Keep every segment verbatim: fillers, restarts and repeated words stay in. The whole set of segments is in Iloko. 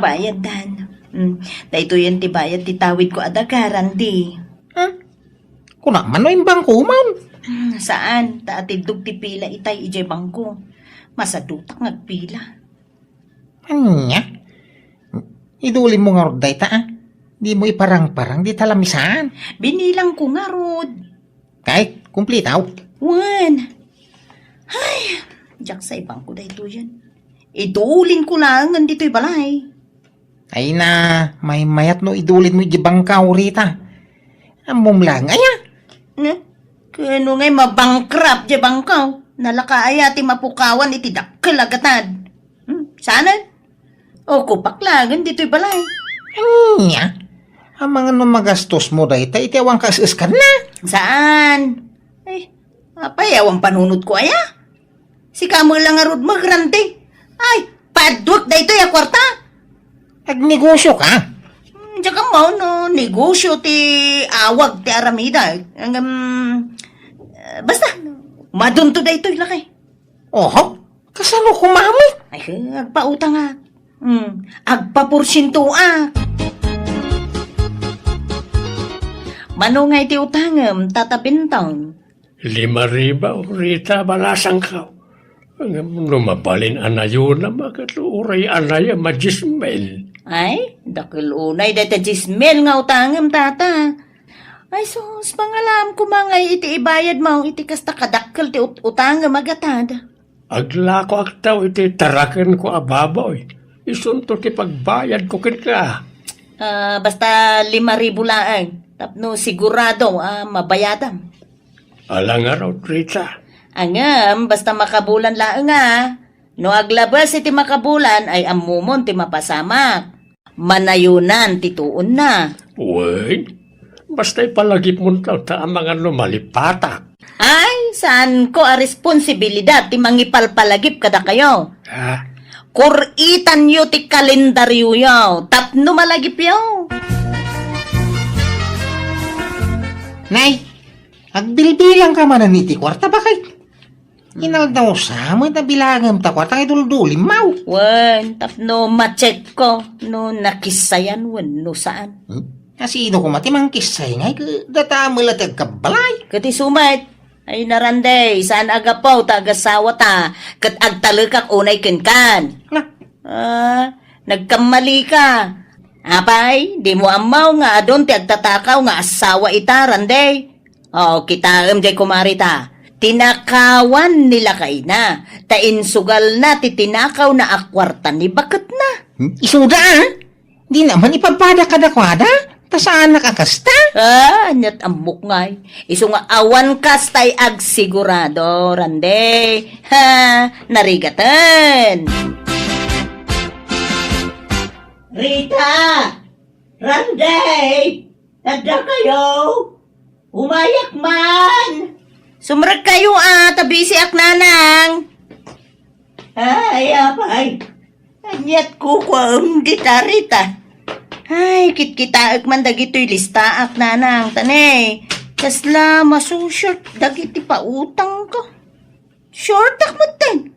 Bayaddan. Hmm, daytoyen ti bayad ti tawidko a daga, Randy. Hmm? Kuna man no imbangko man? Hmm, saan, ta atiddog ti pila itay idiay bangko. Masadutak nga agpila. Ania? Idulinmo ngarud dayta, a? Dimo iparangparang dita lamisaan? Binilangko ngarud. Kay, kumplitaw. Wen. Ay, diak sa ibangko daytoyen. Idulinko laengen ditoy balay. Ay na, maymayat no idulinmo iti bangkaw, Rita. Ammom laeng aya? Ne? Kano ngay mabankrupt di bangkaw? Nalaka aya ti mapukawan iti dakkel a gatad? Hmm, saanen? O, kupak laengen ditoy balay. Ania? Amangan no magastosmo dayta iti awan kaes-eskanna? Saan? Ay, apay, awan panunotko aya? Sika met la ngarud, Randy. Ay, paduek daytoy a kuarta. Agnegosio ka? Hmm, diak ammo no negosio ti awag ti aramidek. Ngem, eh, basta, madunto daytoy, lakay. Oho, kasano koma met? Ay, agpautangak. Hmm, agpaporsientoak. Mano ngay ti utangem, Tata Bentong? Lima ribu, Rita, balasangko. Ngem no mabalin a nayonam, ket uray anayam a dies mil. Ay, dakkel unay dayta dies mil nga utangem, Tata. Ay sus, pangalaam koma ngay iti ibayadmo iti kasta kadakkel ti ut-, utangem a gatad. Aglakoakto iti tarakenko a baboy. Isunto ti pagbayadko kenka. Ah, basta lima ribu laeng, tapno sigurado a mabayadam. Ala ngarud, Rita. Ngem, basta makabulan laeng a. No aglabes iti makabulan, ay ammomon ti mapasamak. Manayonan ti tuonna. Wen, basta ipalagipmonto ta amangan no malipatak. Ay, saanko a responsibilidad ti mangipalpalagip kadakayo. Ha? Kur-itanyo ti kalendaryoyo tapno malagipyo. Nay, agbilbilangka manen iti kuarta, bakay? Inaldaw sa met a bilangem ta kuarta nga iduldulimmaw. Wen, tapno ma-check ko no nakissayan wenno saan. Hmm? Asino koma ti mangkissay ngay, ket data met la ti agkabbalay? Ket isu met, ay na Randy, saan a gapu ta agasawata, ket agtalekak unay kenkan. Na? Ah, nagkammalika. Apay, dimo ammo nga adun ti agtatakaw nga asawa ita, Randy? O, kitaem jay, kumare ta. Tinakawan ni lakayna, ta insugalna ti tinakawna a kuarta ni baketna. Hmm? Isuda, a? Dina man ipadpada kadakuada, ta saanak a kasta. Ah, aniat ammok ngay. Isu nga awan kastay agsigurado, Randy. Ha, narigaten. Rita! Randy! Adda kayo? Umayak man! Sumrek kayo, a, ta busy ak, nanang. Ay, apay. Aniat kukuam dita, Rita? Ay, kitkitaek man dagitoy listaak, nanang. Ta ne, kasla masushort dagiti pautangko. Shortak metten.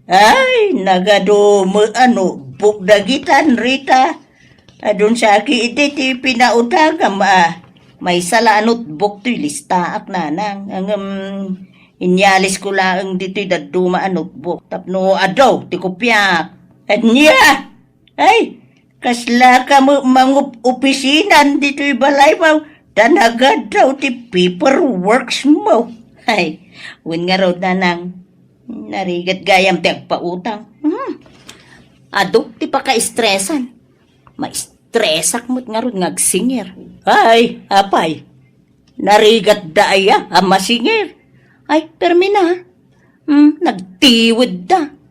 Ay, nagadu met a notebook dagitan, Rita. Adun saki iti ti pinautangam a. Maysa la a notebook toy listaak, nanang. Ngem, inyalisko laeng ditoy dadduma a notebook tapno adu ti kopiak. Ania? Ay, kasla ka met mangup-, opisinan ditoy balaymo, ta nagaddaw ti paperworks mo. Ay, wen ngarud, nanang, narigat gayam ti agpautang. Hmm. Adu ti pakaestresan. Maestresak met ngarud nga agsingir. Ay, apay, narigatda aya a masingir? Ay, permi na. Hmm, nagtiwedda.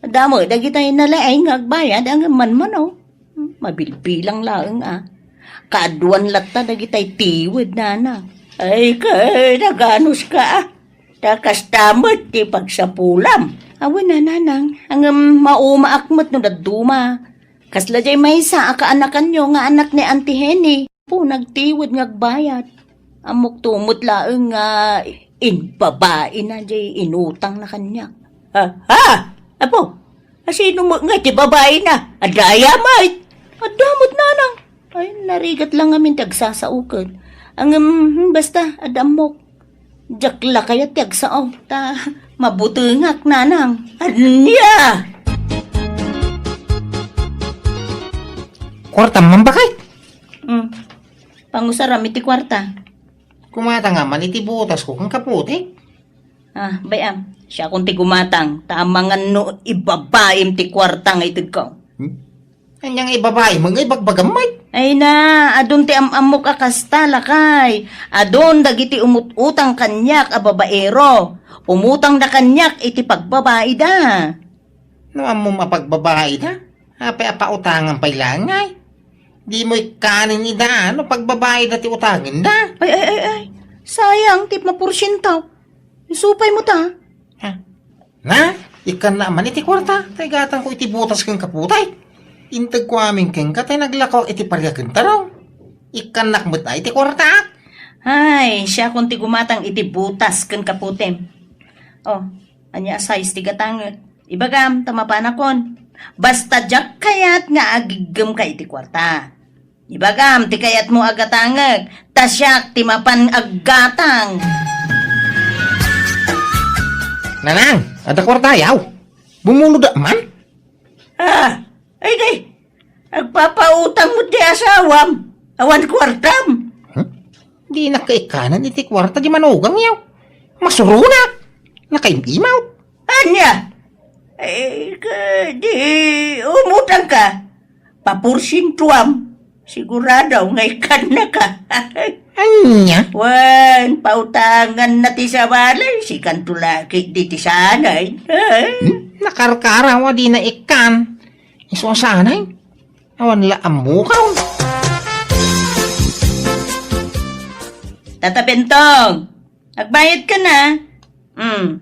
Damo dagitay nalaing nga agbayad a manmanaw. Hmm, mabilbilang laeng a. Kaaduan latta dagitay tiwed, nanang. Ay, kay naganuska a. Ta kasta met ti pagsapulam. Awan a, nanang. Ngem maumaak met no dadduma. Kasla jay maysa a kaanakanyo nga anak ni Auntie Henny. Apo, nagtiwed nga agbayad. Ammok tumot laeng nga imbabaina jay inutangna kaniak. Ha? Ha? Apo, Asino met ngay ti babaina? Adda aya met? Adda met, nanang. Ay, narigat lang ngamin ti agsasaoken. Ngem, hmm, basta, adda ammok. Diak la kayat ti agsao. Ta, mabutengak, nanang. Ania? Kuartam man, baket? Hmm. Pangusaram iti kuarta. Kumatang man iti butasko ken kaputek. Ah, bay-am, siakon ti gumatang, ta amangan no ibabaim ti kuarta nga itedko. Hmm? Ania nga ibabaim nga ibagbagam met? Ay na, adun ti am-ammok a kasta, lakay. Adun dagiti umut-utang kaniak a babaero. Umutangda kaniak iti pagbabaida. No ammom a pagbabaida, apay a pautangan pay laeng ngay? Dimo ikkanen ida no pagbabaida ti utangenda. Ay, ay, ay, ay. Sayang ti maporsiento. Isu pay met ta. Ha? Na, ikkannak man iti kuarta, ta igatangko iti butas ken kaputek. Integko amin kenka, ta naglako iti pariak ken tarong. Ikkannak met iti kuarta. Ay, siakon ti gumatang iti butas ken kaputem. Oh, ania a size ti gatangek? Ibagam, ta mapanakon. Basta diak kayat nga agiggemka iti kuarta. Ibagam ti kayatmo a gatangek, ta siak ti mapan aggatang. Nanang, adda kuartayaw? Bumulodda man? Ah, ay di, agpapautang met ti asawam, awan kuartam. Hmm? Dinak ikkanen iti kuarta ti manugangyaw. Masuronak. Nakaim-imaw. Ania? Eh, ka, di, umutangka. Paporsientoam. Sigurado nga ikkannaka. Ania? Wen, pautanganna ti sabali, sikanto la ketdi ti sanay. Hmm? Nakarkaraw a dina ikkan. Isu a sanay. Awan la ammokaw. Tata Bentong, agbayadka na. Hmm.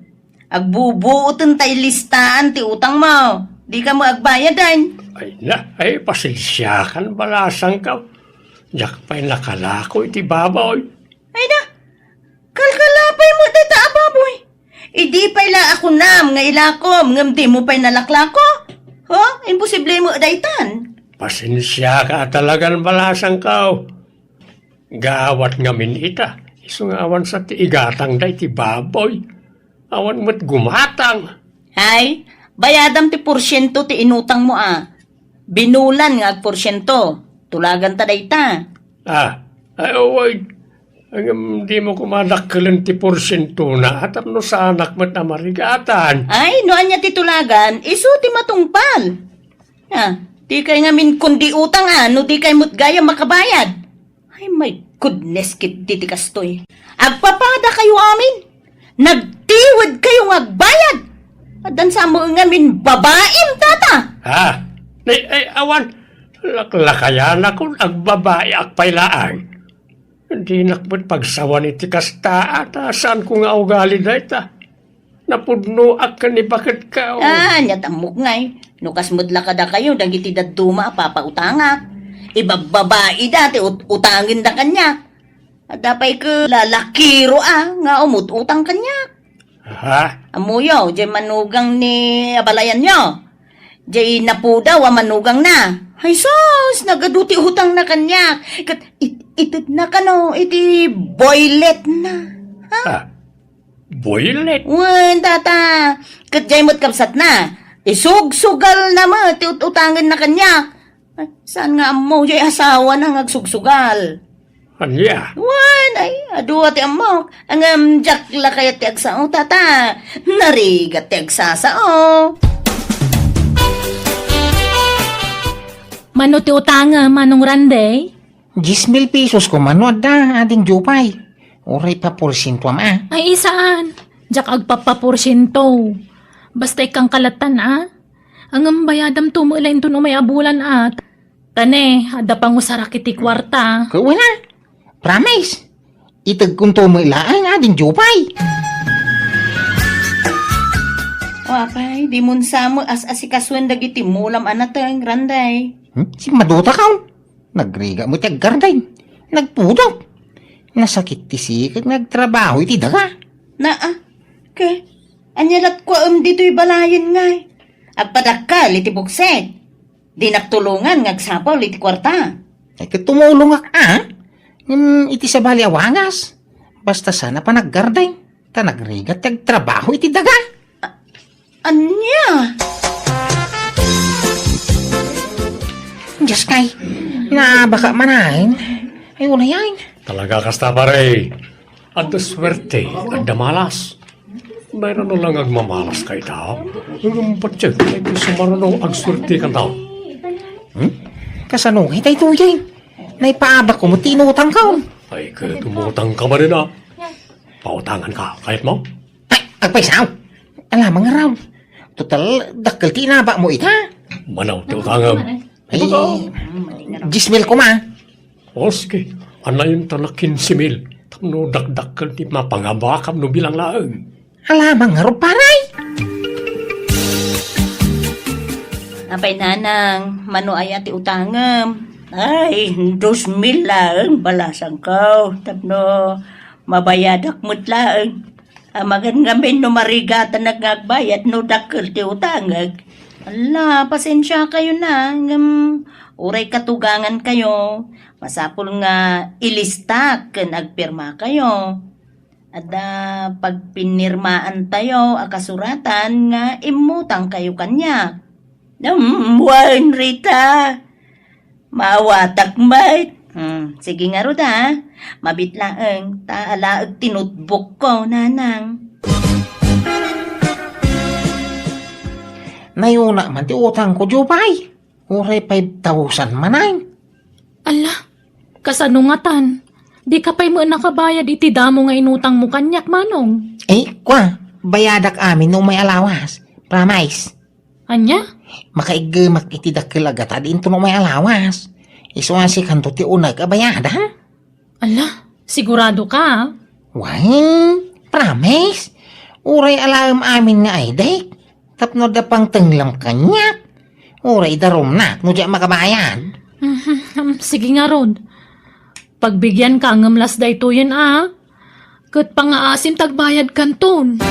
Agbubuoten ta ilistaan ti utangmo. Dika met agbayad, ay. Ay na, ay, pasensiakan, balasangkaw. Diak pay nakalako iti baboy. Ay na, kalkalapay met dayta a baboy. Idi pay la a kunam nga ilakom, ngem dimo pay nalaklako. Ho? Imposible met daytan. Pasensiaka a talagan, balasangkaw. Gaawat ngamin ita, isu nga awan sa ti igatangda iti baboy. Awan met gumatang. Ay, bayadam ti porsiento ti inutangmo a. Binulan nga agporsiento. Tulaganta dayta. Ah, ay, uy. Ngem dimo koma dakkelen ti porsientona, a tapno saanak met a marigatan. Ay, no ania ti tulagan, isu ti matungpal. Ah, dikay ngamin kundi utang a, no dikay met gayam makabayad. Ay, my goodness, ketdi ti kastoy. Agpapadakayo amin. Nagtiwedkayo nga agbayad. Addan sa met ngamin babaim, tata. Ha? Ay, ay, awan. Laklakayanakon agbabayak pay laeng. Dinak met pagsawan iti kasta, ta saanko nga ugali dayta. Napudnoak ken ni baketka, o. Ah, ania ti ammok ngay. No kas met la kadakayo dagiti dadduma a papautangak. Ibabbabaida ti ut-, utangenda kaniak. Adda pay ket lalakiro a nga umut-utang kaniak. Ha? Ammoyo, diay manugang ni abalayanyo. Diay napudaw a manugangna. Ay sus, nagadu ti utangna kaniak. Ket it-, itedna kano iti boyletna. Ha? Ah, boylet? Wen, tata. Ket diay met kabsatna. Isugsugalna met ti ut-, utangenna kaniak. Ay, saan nga ammo, diay asawana nga agsugsugal? Ania? Wen, ay, adu a ti ammok. Ngem diak la kayat ti agsao, tata. Narigat ti agsasao. Mano ti utangem, Manong Randy? Dies mil pesos koma no adda, Ading Jupay. Uray paporsientoam a. Ay, saan? Diak agpapaporsiento. Basta ikkan kalatan a. Ngem bayadamto met la inton umay a bulan a. Ta ne, adda pangusarak iti kuarta. Ket wen a. Promise. Itedkonto met laeng, Ading Jupay. O apay, dimon sa met as-asikasuen dagiti mulam a nateng, Randay. Hmm? Simmadutakaw. Nagrigat met ti aggarday. Nagpudot. Nasakit ti siket nga agtrabaho iti daga. Naa, ke, ania latkuaem ditoy balayen ngay? Agpadakkel iti buksit. Dinak tulongan nga agsapul iti kuarta. Ay, ket tumulongak, a? Ngem iti sabali a wagas, basta sana panaggarden, ta nagrigat ti agtrabaho iti daga. A-, ania? Dios kay, naabaka manen. Ay, unayan. Talaga kasta, pare. Adda suerte, adda malas. Nairano lang agmamalas ka ita. Ngem patse, ay sumarano agsuerte kanta. Hmm? Kasano nga itay tuyay? Naipaabak ko mo ti inutang ka. Ay, ket umutang ka ba rin, a? Pautangan ka, kayat mo? Ay, agpaysaw. Alamang nga raw. Total, dakkel ti inabak mo ita. Manaw ti utangem. Ay, Ito ka. Dies mil koma. O, sige. Anayon ta na kinse mil. Tapno dakdakkel ti mapangabakam no bilang laeng. Alamang ngarud, pare. Apay, nanang, mano aya ti utangem? Ay, dos mil laeng balasangko. Tapno mabayadak met laeng. Amangan ngamin no marigatanak nga agbayad no dakkel ti utangek. Ala, pasensia kayo na, ngem uray katugangan kayo, masapul nga ilistak ken agpirma kayo. Adda pagpinirmaan tayo a kasuratan nga immutang kayo kaniak. Hmm, wen, Rita. Maawatak met. Hmm, sige ngarud, a. Mabit laeng, ta alaek ti notebook ko, nanang. Nayuna man ti utang ko, Jupay. Uray five thousand manen. Ala, kasano ngatan? Dika pay met nakabayad iti damo nga inutang mo kaniak, manong? Eh, kwa, bayadak amin no umay a lawas. Promise. Ania? Makaiggemak iti dakkel a gata di inton umay a lawas. Isu a sikanto ti uneg a bayada. Ala, sigurado ka, a? Wen, promise. Uray alaem amin nga aydek. Tapno adda pangtenglam kaniak. Uray darumnak no diak makabayad. Mhm, sige ngarud. Pagbigian ka ngem las daytoyen a. Ket pangaasim ta agbayad kanton.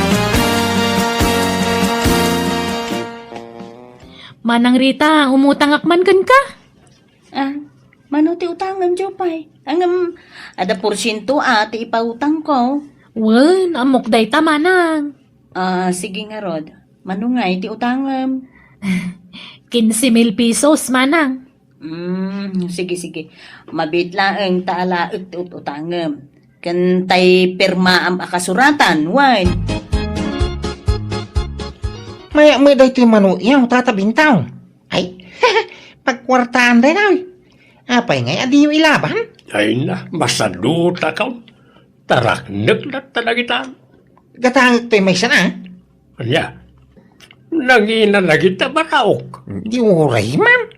Manang Rita, umutangak man kenka. Ah, mano ti utangem, Jupay? Ngem, adda porsiento a ti ipautangko. Wen, ammok dayta, manang. Ah, sige ngarud. Mano ngay ti utangem? Quince mil pesos, manang. Hmm, sige, sige. Mabit laeng ta alaek ti ut-utangem. Ken tay pirmaam a kasuratan, wen. Mayat met daytoy mano, yaw, Tata Bintaw. Ay, pagkuartaan daytoy. Apay ngay a diyo ilaban? Ay na, masaduta ka. Taraknek latta dagita. Gatangek toy maysa na. Ania? Nangina dagita baraok. Di uray man.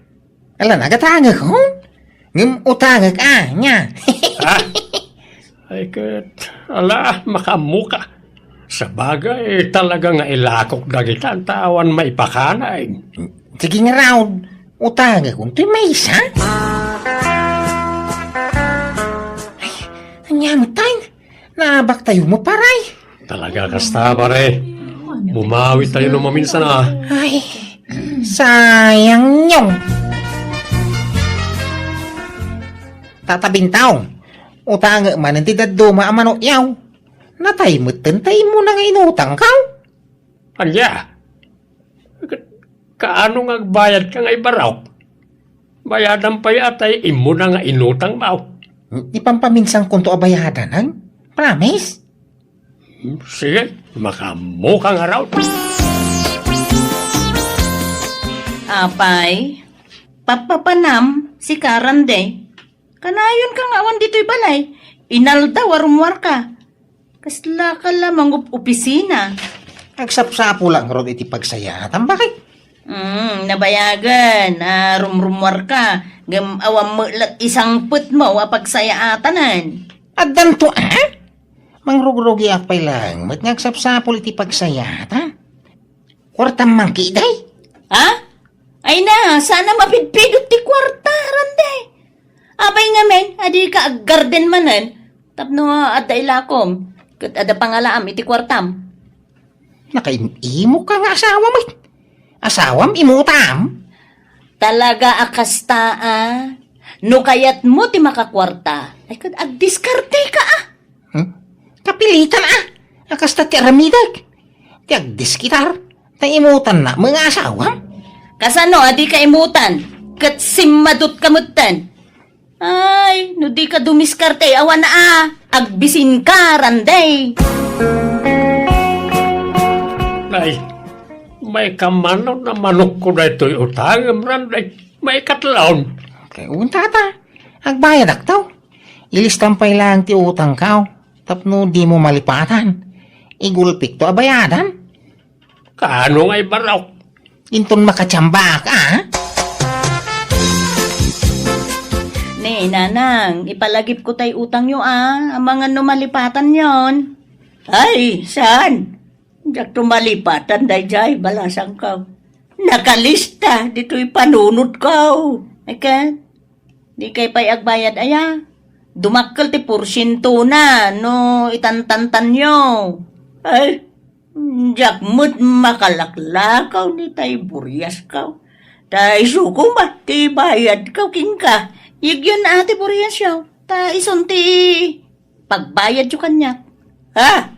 Ala, nagatangek, ho? Ngem utangek, a, nia. Ah? Ay ket, ala, makaammo ka. Sabagay, talaga nga ilakok dagita, ta awan maipakanay. Sige nga raw, utangek, untoy maysa? Ay, ania met tayo? Naabak tayo mo, paray. Talaga kasta, pare. Bumawi tayo no maminsan, a. Ay, sayang yun. Tata Bintaw, utangek manen ti dadduma a mano, yaw. Natay metten ta immuna nga inutangkaw. Ania? Ka-, kaano nga agbayadka nga ibaraok? Bayadam pay a tay immuna nga inutangmo. Ipampaminsankonto a bayadanen. Promise? Hmm, sige, makaammo ka ngarud. Apay, papapanam, sika, Randy. Kanayon ka nga awan ditoy balay. Inaldaw a rummuarka. Kasla ka la mangup-opisina. Agsapsapulak ngarud iti pagsayaatan. Bakit? Hmm, nabayagen a rumrummuarka. Ngem awan met la isangpetmo a pagsayaatanen. Addanto, a? Mangrugrugiak pay laeng met nga agsapsapul iti pagsayaat, a? Kuartam man ketdi? Ha? Ay na, saan a mapidpidot ti kuarta, Randy. Apay ngamin, a dika aggarden manen, tapno adda ilakom, ket adda pangalaam iti kuartam. Nakaim-imok ka nga asawa met. Asawam, imutam? Talaga a kasta, a. No kayatmo ti makakuarta, ay, ket agdiskarte ka, a. Hmm? Kapilitan, a. A kasta ti aramidek. Ti agdiskitar, ta imutanna met nga asawam. Kasano a di ka imutan? Ket simmadut ka metten. Ay, no di ka dumiskarte, awan a, agbisin ka, Randay. Ay, maikaman no manokko daytoy utangem, Randay. Maikatlaon. Kay, un, tata, agbayadakto. Ilistam pay laeng ti utangko, tapno dimo malipatan. Igulpikto a bayadan. Kaano nga ibarok? Inton makatiambak, a? Ne, nanang, ipalagipko tay utangyo, a. Amangan no malipatanyon. Ay, saan? Diakto malipatan daydiay, balasangko. Nakalista ditoy panunotko. Ket, di kay pay agbayad aya. Dumakkel ti porsientona no itantantanyo. Ay, diak met makalaklakaw ni tay buriasko. Ta isu koma ti bayadko kenka. Yegyon a ti buriasyo. Ta isun ti pagbayadyo kaniak. Ha?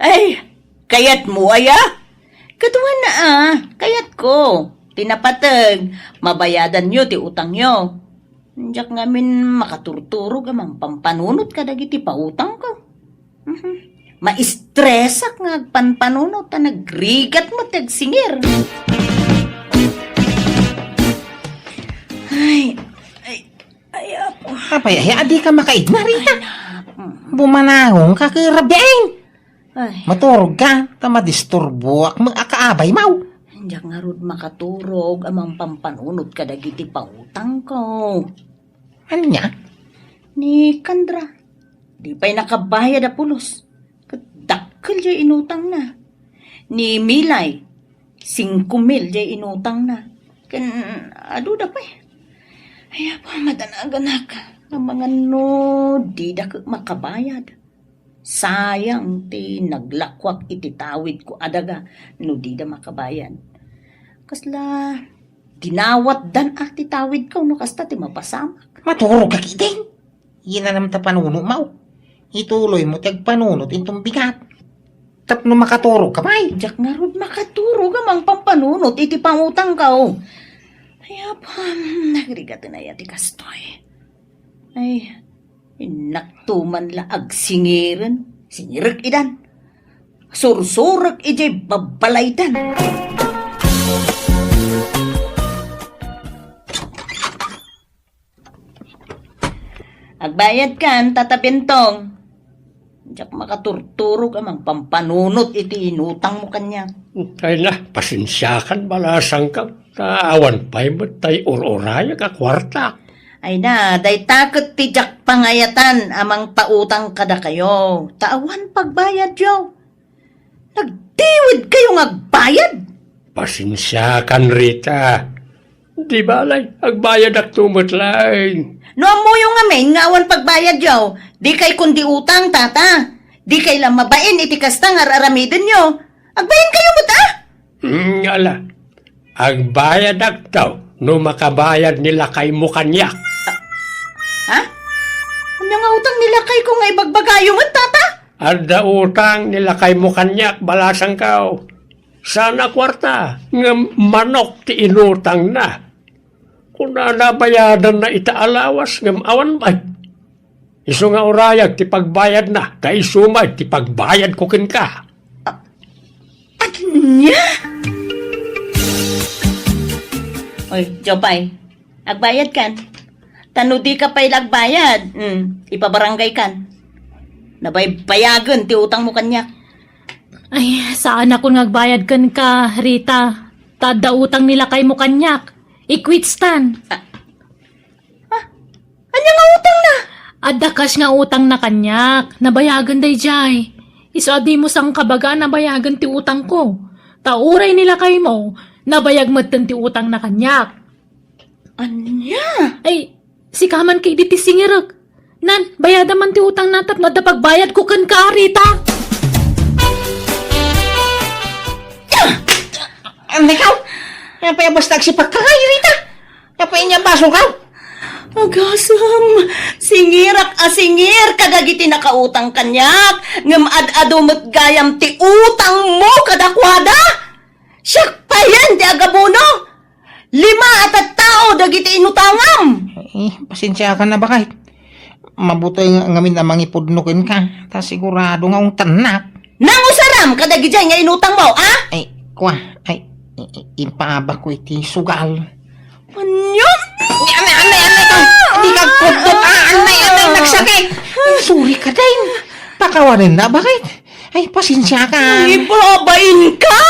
Ay, kayatmo aya? Ket wen a, kayatko. Ti napateg, mabayadanyo ti utangyo. Diak ngamin makaturturog a mangpampanunot kadagiti pautangko. Mhm. Maistresak nga agpanpanunot ta nagrigat met ti agsingir. Ay, ay, ay, apo. Apay, ay, adi ka makaigna, Rita? Ay, na. Mm. Bumanangon ka, karabiin. Ay. Maturog ka, ta madisturboak met a kaabaymo. Diak ngarud makaturog a mangpampanunot kadagiti pautangko. Ania? Ni Candra, di pay nakabayad a pulos. Ket dakkel jay inutangna. Ni Milay, singko mil jay inutangna. Ken adu da pay. Ay, apo, madanaganak. Amangan no dida ket makabayad. Sayang ti naglakuak iti tawidko a daga no dida makabayad. Kasla dinawatdan a ti tawidko no kasta ti mapasamak. Maturog ka ketdin. Inanam ta panunotmo. Ituloymo ti agpanunot inton bigat. Tapno makaturog ka pay. Diak ngarud makaturog a mangpampanunot iti pangutangko. Ay, apam, nagrigaten aya ti kastoy. Ay, innakto man la agsingiren, singirek idan. Sursurek idiay babbalaydan. Agbayadkan, Tata Bentong. Diak makaturturog a mangpampanunot iti inutangmo kaniak. Ay na, pasensiakan, balasangko. Ta awan pay met tay ur-urayek a kuarta. Ay na, dayta ket ti diak pangayatan a mangpautang kadakayo. Ta awan pagbayadyo. Nagtiwid kayo nga agbayad? Pasensiakan, Rita. Di balay, agbayadakto met laeng. No ammoyo ngamin nga awan pagbayadyo, di kay kundi utang, tata. Di kay la mabain iti kasta nga ar-aramidenyo. Agbain kayo met, a? Mm, ala. Agbayadakto no makabayad ni lakaymo kaniak. Ha? Ania nga utang ni lakayko nga ibagbagayo met, tata? Adda utang ni lakaymo kaniak, balasangko. Saan a kuarta, ngem manok ti inutangna. Kunana, bayadanna ita a lawas, ngem awan met. Isu nga urayag ti pagbayadna, ta isu met ti pagbayadko kenka. Ania? Oy, Jopay, agbayadkan. Ta no di ka pay la agbayad, hmm, ipabarangaykan. Nabaybayagen ti utangmo kaniak. Ay, saanakon nga agbayad kenka, Rita. Ta adda utang ni lakaymo kaniak. Ikwitstan. Ah, ah, ania nga utangna? Adda cash nga utangna kaniak. Nabayagen daydiay. Isu a dimo sangkabaga a nabayagen ti utangko. Ta uray ni lakaymo, nabayag metten ti utangna kaniak. Ania? Ay, sika man ketdi ti singirek. Nan, bayada man ti utangna tapno adda pagbayadko kenka, Rita. Ania ka? Apay a basta agsipagka ngay, Rita? Apay ania basongka? Agasem, singirak a singir kadagiti nakautang kaniak, ngem ad-adu met gayam ti utangmo kadakuada. Siak payen ti agabono. Lima a tattao dagiti inutangam. Eh, pasensiakan a baket. Mabuti nga ngamin a mangipudno kenka, ta sigurado nga ungtannak. Nangusaram kadagidiay nga inutangmo, a? Ay, kua, ay, i-, i-, ipaabakko iti sugal. Anian? Anay, anay, anay, anay, dika agpudno, a, anay, anay, nagsakit. Sorry ka, Day. Pakawanenna, baket. Ay, pasensiakan. Ibabainka?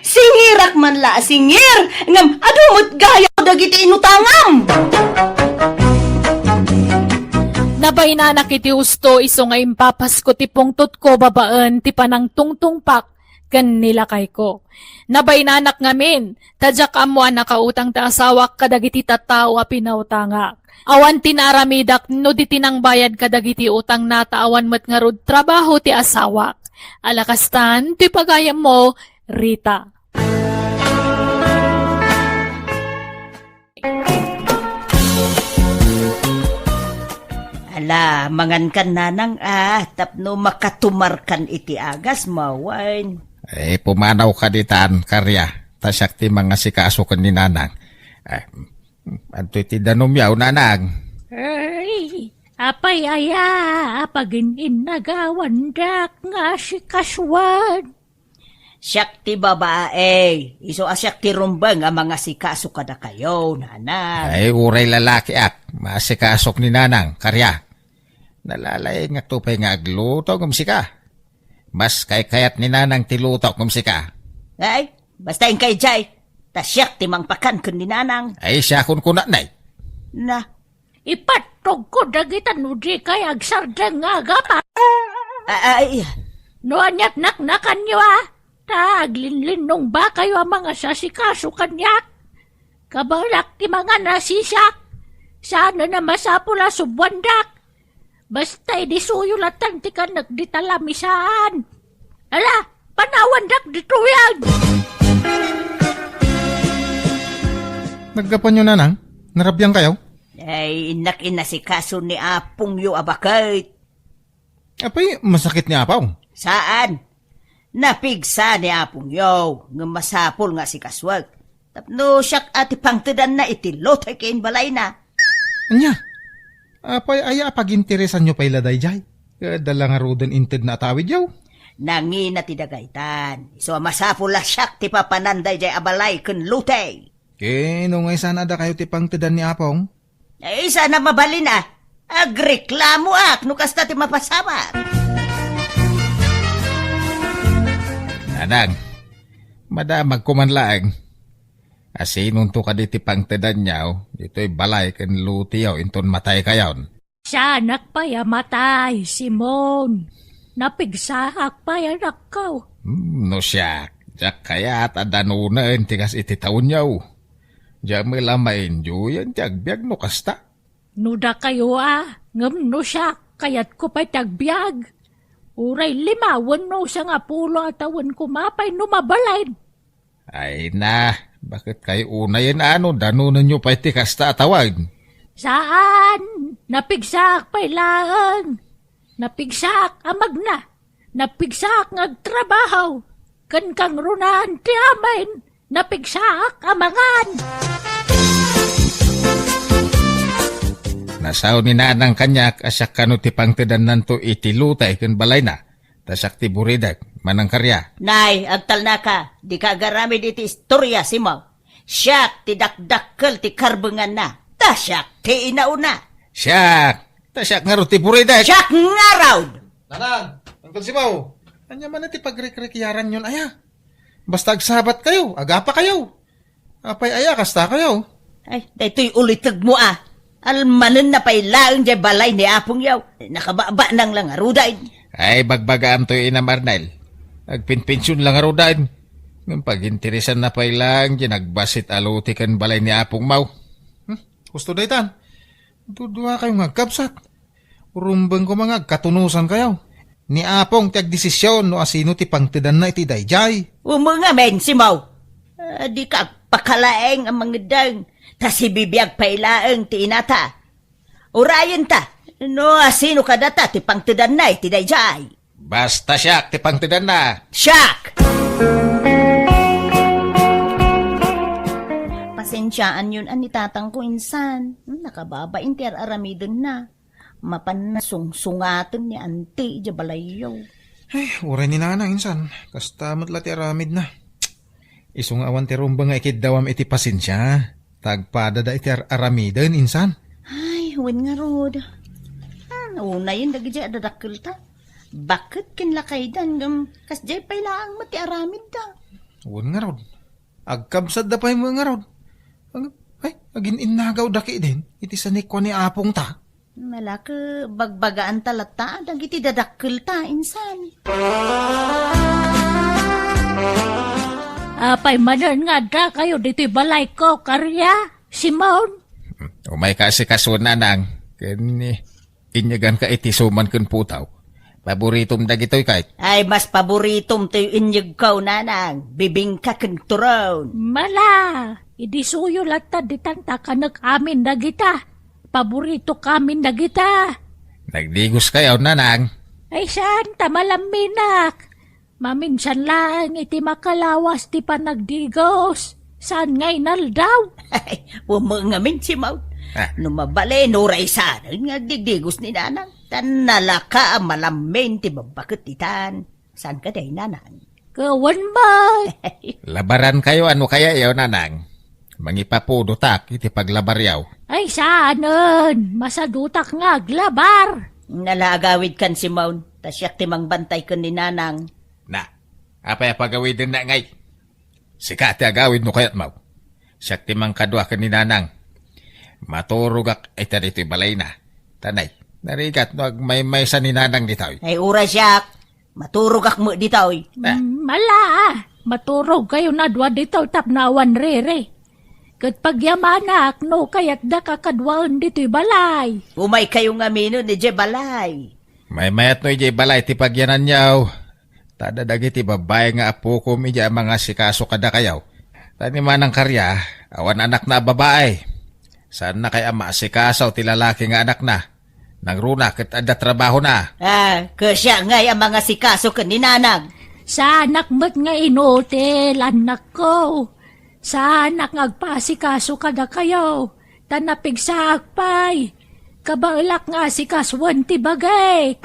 Singirak man la a singir, ngem adu met gayam dagiti inutangam. Nabainanak iti husto isu nga impapasko ti pungtotko babaen ti panangtungtungpak ken ni lakayko. Nabainanak ngamin, ta diak ammo a nakautang ti asawak kadagiti tattao a pinautangak. Awan ti naaramidak no di ti nangbayad kadagiti utangna ta awan met ngarud trabaho ti asawak. Ala kastan ti pagayammo, Rita. Ala, mangankan nanang a, tapno makatumarkan iti agasmo, wen. Eh, pumanawka ditan, Karya, ta siak ti mangasikaso ken ni nanang. Eh, adtoy ti danumyo, nanang. Ay, apay aya a pagin-innagawandak nga asikasuan? Siak ti babae, isu a siak ti rumbeng a mangasikaso kadakayo, nanang. Ay, uray lalakiak, maasikasok ni nanang, Karya. Nalalaingakto pay nga agluto ngem sika. Mas kaykayat ni nanang ti lutok ngem sika. Ay, basta inkay jay, ta siak ti mangpakan ken ni nanang. Ay, siakon kunatnay. Na, ipattogko dagita no dikay agsardeng nga agapa. A-, ay. No aniat naknakanyo, a, ta aglinlinnongbakayo a mangasasikaso kaniak. Kabalak ti mangan a sisak. Saan a masapul a subuandak. Basta idi suyo latan ti kanek dita lamisaan. Ala, panawandak ditoyen. Naggapuanyo, nanang? Narabian kayo? Ay, innak inasikaso ni apongyo a baket. Apay, masakit ni apaw? Saan. Napigsa ni apongyo, ngem masapul nga asikasuek. Tapno siak a ti pangtedanna iti lote ken balayna. Ania? Apay aya a paginteresanyo pay la daydiay? Adda la ngaruden intedna a tawidyo? Nangina ti dagaytan. Isu a masapul a siak ti papanan daydiay a balay ken lote. Ken no nga isana dakayo ti pangtedan ni apong? Ay, sana mabalin a. Agreklamoak no kasta ti mapasamak. Nanang, madamagko man laeng. Asinonto kadi ti pangtedanyo ditoy balay ken loteyo inton mataykayon? Saanak pay a matay, Simon. Napigsaak pay, anakko. Hmm, no siak, diak kayat a danonen ti kas iti tawenyo. Diak met la maindiayen ti agbiag no kasta. No dakayo a, ngem no siak, kayatko pay ti agbiag. Uray lima wenno sangapulo a tawen koma pay no mabalin. Ay na, baket kay unayen a no danonenyo pay ti kasta a tawen? Saan, napigsaak pay laeng. Napigsaak a magna. Napigsaak nga agtrabaho, ken kangrunaan ti amin, napigsaak a mangan. Nasao ni nanang kaniak a siak kano ti pangtedannanto iti lote ken balayna, ta siak ti buridek, Manang Karya. Nay, agtalnaka, dika agaramid iti istoria, Simon. Siak ti dakdakkel ti karbenganna, ta siak ti inauna. Siak, ta siak ngarud ti buridek. Siak ngarud! Nanang, Uncle Simao, ania man ti pagrikrikiaranyon aya? Basta agsabat kayo, agapa kayo. Apay aya, kasta kayo? Ay, daytoy ulitegmo a. Almanenna pay laeng jay balay ni apongyo. Nakababanang lang arudain. Ay, bagbagaam toy Inam Arnel. Agpinpension lang arudain. Ngem paginteresanna pay laeng jay nagbasit a lote ken balay ni apongmo. Hmm? Husto daytan. Dudua kayo nga agkabsat. Rumbeng koma nga agkatunosan kayo. Ni apong ti agdesisyon no asino ti pangtedanna iti daydiay. Umengamin, Simao. Ah, dika Agpakalaeng a mangeddeng, ta sibibiag pay laeng ti inata. Urayenta, no asino kadata ti pangtedanna iti daydiay. Basta siak ti pangtedanna. Siak! Pasensiaanyon a ni tatangko insan. Hmm, nakababain ti ar-aramidenna. Mapanna sungsungaten ni anti idiay balayyo. Ay, uray ni nanang insan. Kasta met la ti aramidna. Isu nga awan ti rumbeng nga ikiddawam iti pasensia. Ta agpadada iti ar-aramiden insan. Ay, wen ngarud. Hmm, unayen dagiti a dadakkelta. Baket ken lakaydan ngem kasdiay pay laeng met ti aramidda. Wen ngarud. Agkabsatda pay met ngarud. Ag-, ay, agin-innagawda ketdin iti sanikua ni apongta. Nalaka, bagbagaanta latta dagiti dadakkelta insan. Apay manen nga addakayo ditoy balayko, Karia, Simon? Umayka asikaso, nanang, ken inyeganka iti suman ken putaw. Paboritom dagitoy, kay. Ay, mas paboritom toy inyegko, nanang. Bibingka ken turon. Mala, idisuyo latta ditan ta kanek amin dagita. Paboritok amin dagita. Nagdigoskayo, nanang? Ay, saan ta malamminak? Maminsan laeng iti makalawas ti panagdigos. Saan nga inaldaw? Ay, wama ngamin, Simon. Ah. No mabalin, uray saan nga agdigdigos ni nanang. Tan nalaka a malammin ti babbaket ditan. Saan kadi, nanang? Kawan man. Labarankayo a no kayayo, nanang. Mangipapudotak iti paglabaryo. Ay, saanen. Masadutak nga aglabar. Nala agawidkan, Simon. Ta siak ti mangbantay ken ni nanang. Na, apay a pagawidenna ngay? Sika ti agawid no kayatmo. Siak ti mangkadua ken ni nanang. Maturogak ita ditoy balayna. Tanay, narigat no agmaymaysa ni nanang ditoy. Ay, uray siak. Maturogak met ditoy. Ah. Mm, mala, maturogkayo na dua ditoy tapno awan riri. Ket pagyamanak no kayatdaka kaduaen ditoy balay. Umaykayo ngamin idiay balay. Maymayat no idiay balay ti pagyananyo. Ta adda dagiti babbai nga apokom idiay a mangasikaso kadakayo. Ta ni Manang Karia, awan anakna a babai. Saanna kay a maasikaso ti lalaki nga anakna? Nangruna ket adda trabahona. Ah, ket siak ngay a mangasikaso ken ni nanang. Saanak met nga inutil, annakko. Saanak nga agpaasikaso kadakayo, ta napigsaak pay. Kabaelak nga asikasuen ti bagik.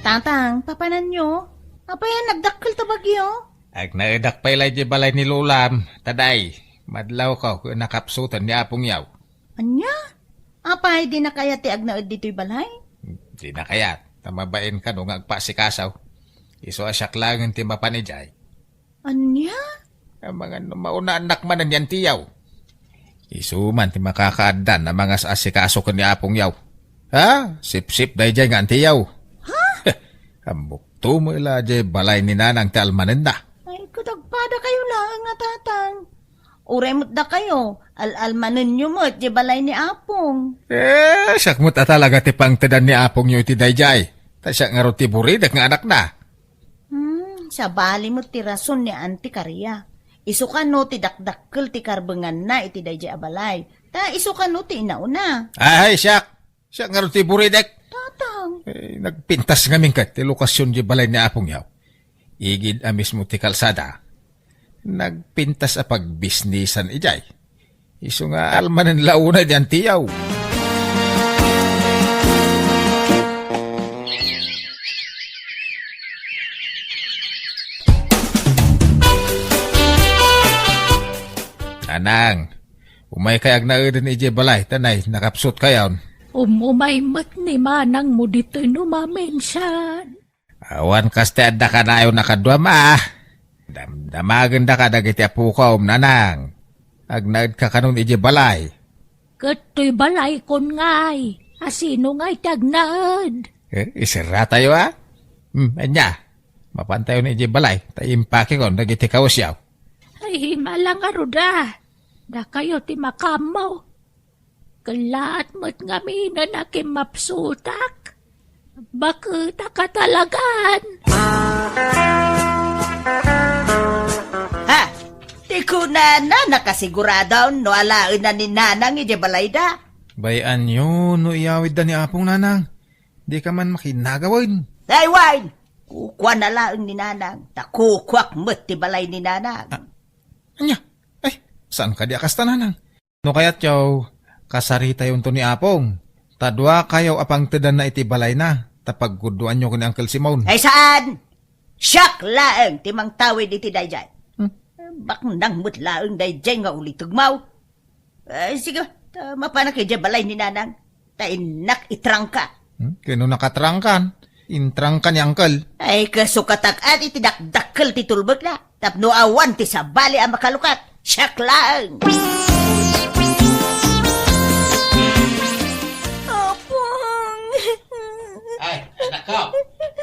Tatang, papananyo? Apay a nagdakkel ta bagyo? Agnaedak pay lay di balay ni Lolam, taday. Madlawko ken nakapsutan ni Apong Yaw. Ania? Apay, dina kayat ti agnaed ditoy balay? Dina kayat, ta mabain kano nga agpaasikaso. Isu a siak laengen ti mapan idiay. Ania? Amangan no mauna annak manen yan tiyaw. Isu man ti makakaaddan a mangas-asikaso ken ni Apong Yaw. Ha? Sipsip daydiay nga antiyaw. Ha? Ammok to mo ila diay balay ni nanang ti almanenna. Ay, kadagpada kayo laeng nga tatang. Uray met dakayo, al-almanenyo met diay balay ni Apong. Eh, siak met a talaga ti pangtedan ni Apongyo iti daydiay. Ta siak ngarud ti buridek nga anakna. Hmm, sabali met ti rason ni Auntie Karia. Isu kano ti dakdakkel ti karbenganna iti daydiay a balay. Ta isu kano ti inauna. Ay, siak! Siak ngarud ti buridek. Tatang. Eh, nagpintas ngamin ket ti lokasyon di balay ni Apong Yaw. Igid a mismo ti kalsada. Nagpintas a pagbisnisan idiay. Isu nga almanen la unay di antiyaw. Nanang, umay kay agnaeden idiay balay, tanay, nakapsut kayon. Um-, umay met ni manang mo ditoy no maminsan. Awan kas ti adda kanayon a kadua, ma. Damdamagen daka dagiti apukom, nanang. Agnaed ka kanon idiay balay. Ket toy balay kon ngay, asino ngay ti agnaed? Eh, iserratayo, a? Hmm, anya? Mapantayo ni idiay balay, ta impakekon dagiti kawesyaw. Ay, malangaruda. Dakayo ti makammo. Kellaat met ngaminen a kimmapsutak. Baketaka talagan. Kunana, nakasigurado no alaenna ni Nanang idiay balayda. Bay-anyo no iyawidda ni Apong, Nanang. Dika man makinagawen. Ay, wen! Kukuana laeng ni Nanang, ta kukuak met ti balay ni Nanang. Ah, ania? Ay, saan kadi a kasta, Nanang? No kayatyo, kasaritayonto ni Apong. Ta duakayo a pangtedanna iti balayna, ta paggudduanyo ken ni Uncle Simon. Ay, saan? Siak laeng ti mangtawid iti daydiay. Hmm. Baknang met laeng daydiay nga ulitegmo. Eh, sige, ta mapanak idiay balay ni Nanang. Ta innak itrangka. Hmm? Ken no nakatrangkan, intrangka ni Uncle. Ay, kasukatak iti dakdakkel ti tulbekna. Tapno awan ti sabali a makalukat. Siak laeng. Apong. Ay, anak ko.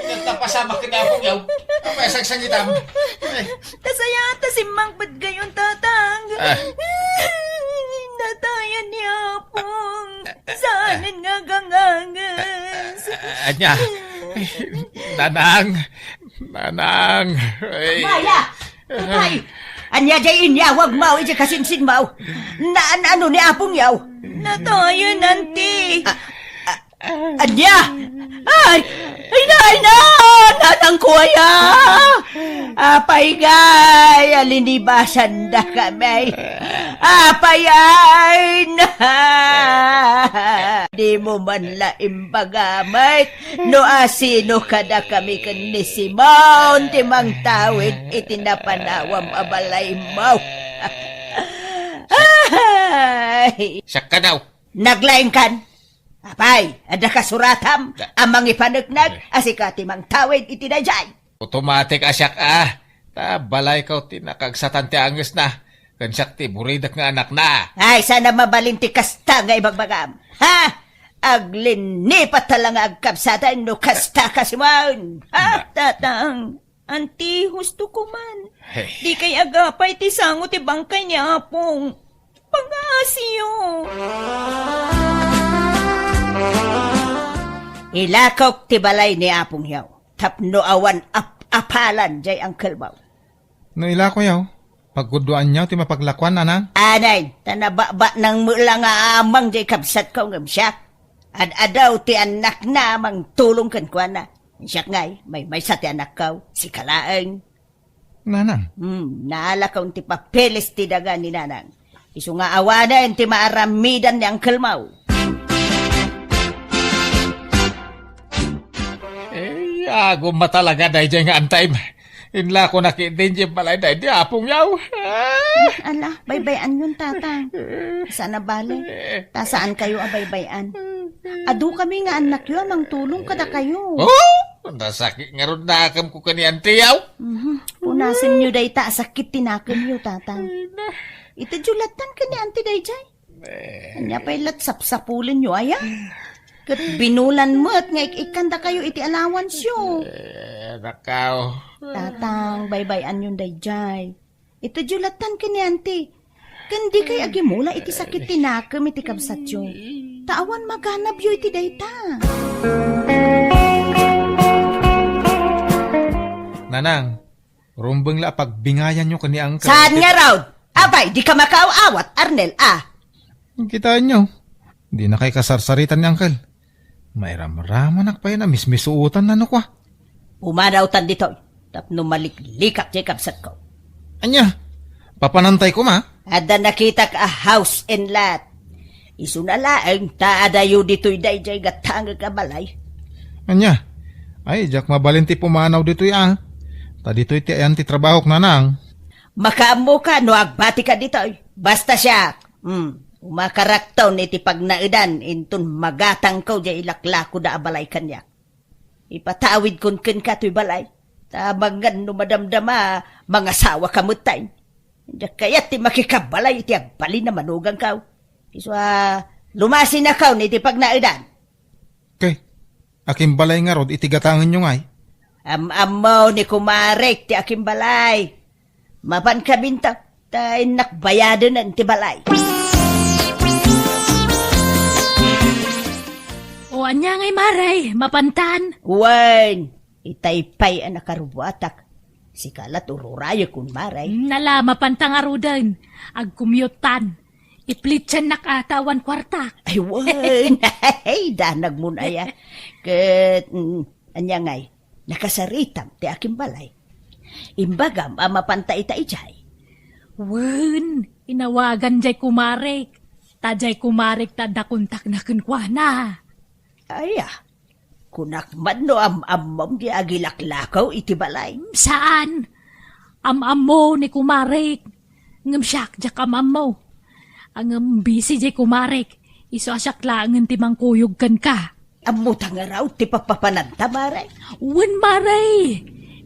Nagtapasamak ka ni Apong yaw. Apay a sangsangitam? Ay. Kasayat ta simmangpet gayon, Tatang. Ah. Natayan ni Apong. Saanen nga ganganges. Ah, ania? Nanang. Nanang. Ay. Maya! Apay! Ania jay inyawagmo iti kasinsinmo? Naan-ano ni Apong yaw? Natayan, Auntie. Ah, ah, Ania? Ay! Ay na, ay na! Nanangko aya! Apay ngay, alinibasan da kami. Apay ay na! Di mo man la imbaga met no asino kada kami ken ni Simon ti mangtawid iti napanawam a balaymo. Ay! Siak kano? Naglaingkan? Apay, adda kasuratam a mangipaneknek a sika ti mangtawid iti daydiay? Automatic a siak a. Ta balayko ti nakaagsatan ti angesna. Ken siak ti buridek nga anakna. Ay, saan a mabalin ti kasta nga ibagbagam. Ha? Aglinnipat ta la nga agkabsatan no kasta ka, Simon. Ha, Tatang? Auntie, husto ko man. Hey. Dikay agapay ti sango ti bangkay ni Apong. Pangaasiyo. Ilakok ti balay ni Apong yaw. Tapno awan ap-apalan jay uncle mo. No ilako yaw, pagkudduan yaw ti mapaglakuan, Nanang? Anay, ta nabakbaknang met la nga amang jay kabsatko ngem siak. Ad-adaw ti annakna mangtulong kenkuana. Siak ngay, maymaysa ti annakko, sika laeng. Nanang. Hmm, naalakon ti papeles ti daga ni Nanang. Isu nga awanen ti maaramidan ni uncle mo. Eh, agum a talaga daydiay nga antayem. Inlakonak iti balay daydi Apong yaw. Ah! Ala, baybay-anyon, Tatang. Saan a bale? Ta saan kayo a baybay-an. Adu kami nga annakyo a mangtulong kadakayo. Oh! Nasakit ngarud nakemko ken ni Auntie yaw. Mhm. Punasenyo dayta a sakit ti nakemyo, Tatang. Ay, na. Itedyo lattan ken ni Auntie daydiay. Eh. Ania pay lat sapsapulenyo aya? Ket binulan met nga ik-ikkandakayo iti allowance-yo. Eh, nakaw. Tatang, baybay-anyon daydiay. Itedyo lattan ken ni Auntie. Ken dikay agimula iti sakit ti nakem iti kabsatyo. Ta awan maganabyo iti dayta. Nanang, rumbeng la a pagbingayanyo ken ni Uncle. Saan ngarud? Apay, dika makaaw-awat, Arnel, a? Kitaenyo, dinakay kasarsaritan ni Uncle. Mairamramanak pay a mismisuotan nano kua. Pumanawtan ditoy, tapno maliklikak jay kabsatko. Ania? Papanantay koma? Adda nakitak a house and lot. Isuna laeng ta adayo ditoy daydiay gatangek a balay. Ania? Ay, diak mabalin ti pumanaw ditoy a. Ta ditoy ti ayan ti trabahok, Nanang. Makaammoka no agbatika ditoy. Basta siak, hmm, umakarakton iti pagnaedan inton magatangko jay ilaklakoda a balay kaniak. Ipatawidkon kenka toy balay. Ta amangan no madamdama, mangasawaka metten. Diak kayat ti makikabalay iti agbalin a manuganko. Isu a, lumasinakon iti pagnaedan. Kay, akimbalay ngarud iti gatangenyo ngay? Am-ammo ni kumarek ti akimbalay. Mapan kabinta, ta innak bayadenen ti balay. O, ania ngay, Mare? Mapantan? Wen, itay pay a nakarubuatak. Sika la ti ururayekon, Mare. Hmm, ala, mapanta ngaruden. Agcommute-tan. Iplitsannak a ta awan kuartak. Ay, wen. Ay, danagmon aya. Ket, mm, ania ngay, nakasaritam ti akimbalay. Imbagam a mapanta ita idiay. Wen, inawagan jay kumarek. Ta jay kumarek ta adda kontakna kenkuana. Aya, kunak man no am-ammom ti agilaklakaw iti balay. Saan? Am-ammo ni kumarek. Ngem siak, diak am-ammo. Ngem busy jay kumarek. Isu a siak laengen ti mangkuyog kenka. Ammota ngarud ti papapananta, Mare? Wen, Mare.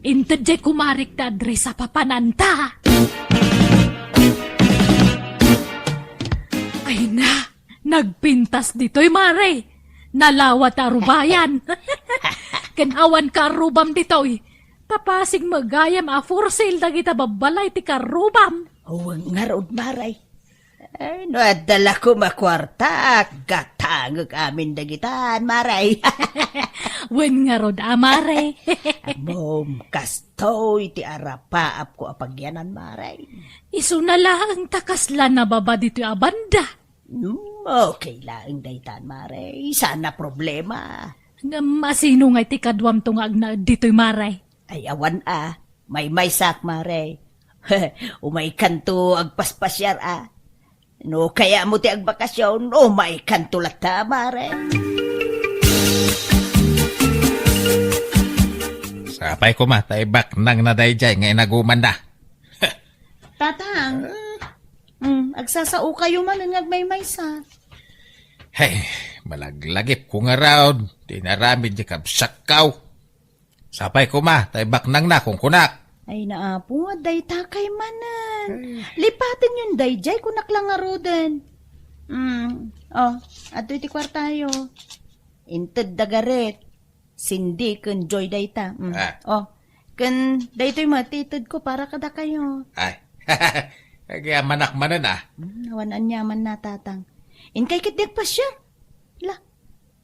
Inted jay kumarek ti address a papananta. Ay na, nagpintas ditoy, Mare. Nalawa ta arubayan. Ken awan ka arubam ditoy. Ta pasig met gayam a for sale dagita babbalay ti karrubam. Wen ngarud, Mare. Ay, no adda la koma kuartak, gatangek amin dagitan, Mare. Wen ngarud a, Mare. Ammom, kastoy ti arapaapko a pagyanan, Mare. Isuna laeng ta kasla nababa ditoy a banda. Hmm, okay laeng daytan, Mare. Saan a problema. Ngem asino ngay ti kaduamto nga agnaed ditoy, Mare? Ay, awan a. Maymaysak, Mare. Umaykanto agpaspasiar a. No kayatmo ti agbakasyon, umaykanto latta, Mare. Sapay koma ta ibaknangna daydiay nga inagumanna. Tatang, mm, agsasaokayo manen nga agmaymaysa. Hey, malaglagipko ngarud ti inaramid ni kabsatko. Sapay koma ta ibaknangna, kunkunak. Ay, naapo, dayta kay manen. Ay. Lipatenyon daydiay, kunak la ngaruden. Mm, oh, adtoy ti kuartayo. Intedda Gareth, Cindy, ken Joy dayta. Mm. Ah. Oh, ken daytoy met ti itedko para kadakayo. Ay. Agyamanak manen, ah. Mm, awan aniamanna, Tatang. Inkay ketdi agpasiar. La,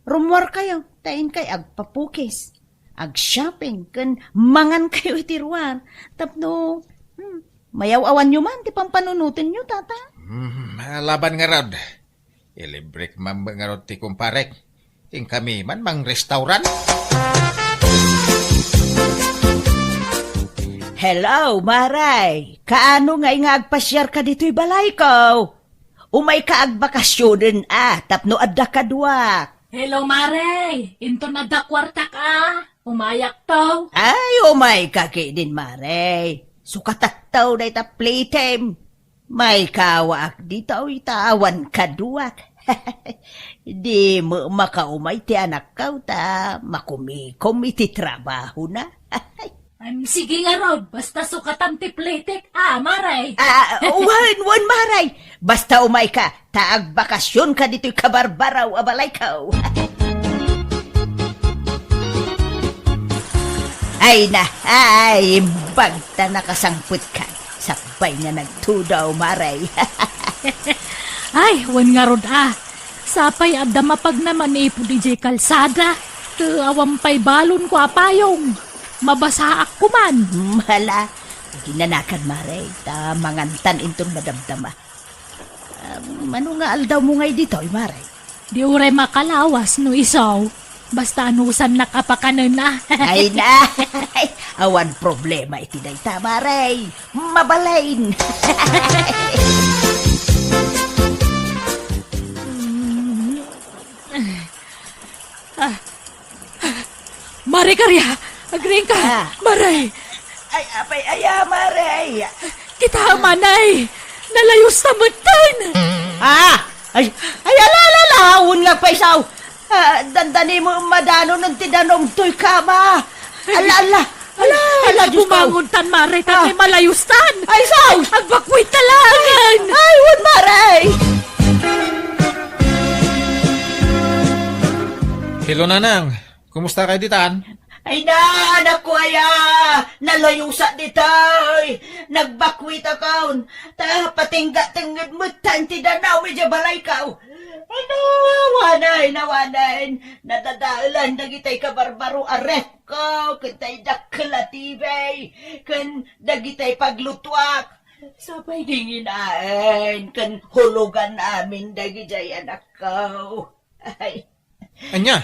rummuarkayo, ta inkay agpapukis, agshopping, ken mangankayo iti ruar. Tapno, hmm, mayaw-awanyo man ti pampanunotenyo, Tatang. Hmm, alaban ngarud. Ilibrek man ngarud ti kumparek. Inkami man mangrestaurant. Hello, Maray! Kaano ngay nga agpasiarka ditoy balayko? Umayka agbakasionen a tapno adda kaduak. Hello, Mare! Inton adda kuartak a, umayakto. Ay, umayka ketdin, Mare. Sukatakto dayta plitem. Maykawaak ditoy ta awan kaduak. Di met makaumay ti anakko ta makumikom iti trabahona. Em, sige ngarud, basta sukatam ti plitek, a, Maray. Ah, wen, wen, Maray. Basta umayka, ta agbakasionka ditoy kabarbaraw a balayko. Ay na, ay, imbag ta nakasangpetka. Sakbay nga nagtudaw, Maray. Ay, wen ngarud a. Sapay adda mapagna manipud idiay kalsada. Ket awan pay balonko a payong. Mabasaak koman. Hmm, hala. Aginanakan, Mare, ta mangantan inton madamdama. Ah, mano nga aldawmo ngay ditoy, Mare? Di uray makalawas no isu. Basta anusannak a pakanen a. Ay na! Awan problema iti dayta, Mare. Mabalin! Ah. Mare Karia, agriingka. Ah. Mare. Ay, apay aya, Mare? Kita, Manay. Nalayusta metten. Ah! Ay, ay, ala, ala, ala, awan nga paisaw. Ah, dandani mo madanon ti danong toy kama. Ala, ala. Ala, ala, Diyos ko. Bumangon tan, Mare, ta Ah. Malayustan. Ay, sus! Agbakwit ta laengen. Ay, wen, Mare. Hello, Nanang. Kumusta kayo ditan? Ay na, anak ko aya! Nalayusak ditoy! Nagbakwit akon! Ta patingga tengnged metten ti danaw idiay balayko! Ano, awanen, awanen, nadadaelan dagitay kabarbaro a refko, ken tay dakkel a T V, ken dagitay paglutuak. Sapay dinginaen, ken hulugan amin dagijay anakko. Ay. Ania?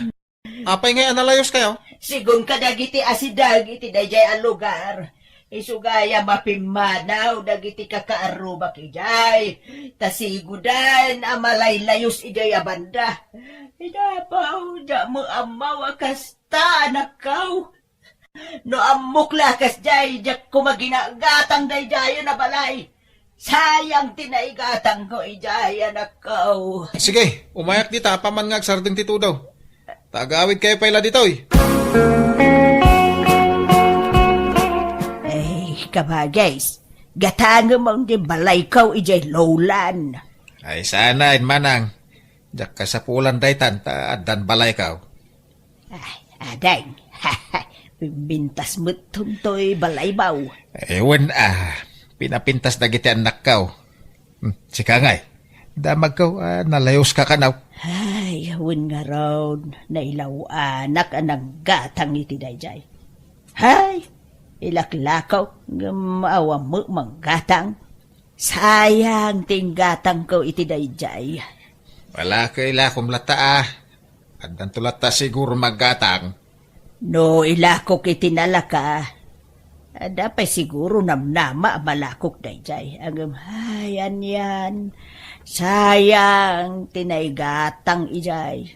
Apay ngay a nalayos kayo? Sigun kadagiti asideg iti dayjay a lugar, isu gayam a pimmanaw dagiti kakaarrubak idiay, ta sigudan a malaylayos idiay a banda. Inapaw, diak met ammo a kasta, anakko. No ammok la kasdiay, diak koma ginagatang daydiayen a balay. Sayang ti naigatangko idiay, anakko. Sige, umayak dita, apaman nga agsardeng ti tudo. Ta agawid kayo pay la ditoy. Ay, kabagis, gatangem ti balayko idiay Lowland. Ay, saan, manang. Diak kasapulan daytan, ta addan balayko. Ay, ading. Pintas met toy balaymo. Eh, wen, ah, pinapintas dagiti annakko. Hmm, sika ngay. Damagko, ah, nalayos ka kanaw. Ay, wen ngarud, nailawanak a nanggatang iti dayjay. Ay, ilaklako, ngem awan met manggatang. Sayang ti inggatangko iti dayjay. Wala ka ilakom latta, ah. Addanto latta siguro manggatang. No ilakok iti nalaka, adda pay siguro namnama a malakok dayjay. Ngem, ay, anian, sayang ti naigatang idiay.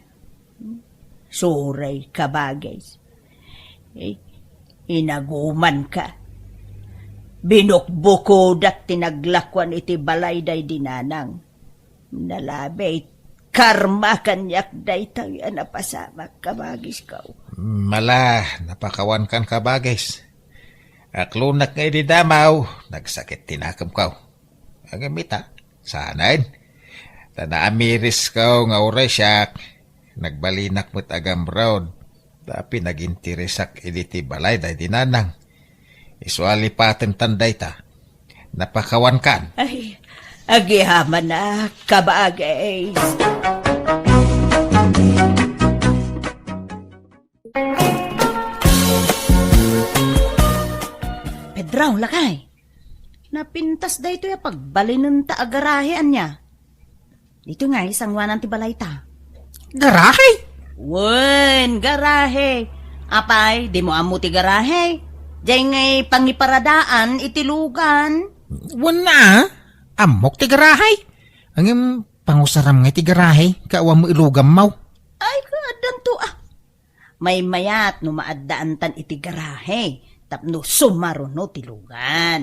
Sorry, kabagis. Eh, inagumanka. Binukbukodak ti naglakuan iti balay daydi nanang. Nalabi, karma kaniak daytoy a napasamak, kabagisko. Mala, napakawankan, kabagis. Aklonak nga idi damaw, nagsakit ti nakemko. Ngem ita, saanen. Ta naamirisko nga uray siak, nagbalinak met a gamrod, ta pinaginteresak idi ti balay daydi nanang. Isu a lipaten tan dayta. Napakawankan. Ay, agyamanak, kabagis. Pedro, lakay. Napintas daytoy a pagbalinenta a garahe, ania? Ditoy ngay sanguanan ti balayta. Garahe? Wen, garahe. Apay, dimo ammo ti garahe? Diay ngay pangiparadaan iti lugan. Wen a, ammok ti garahe. Ngem pangusaram ngay ti garahe, ket awan met ilugammo. Ay, kaaddanto, ah. Maymayat no maaddaantan iti garahe tapno sumaruno ti lugan.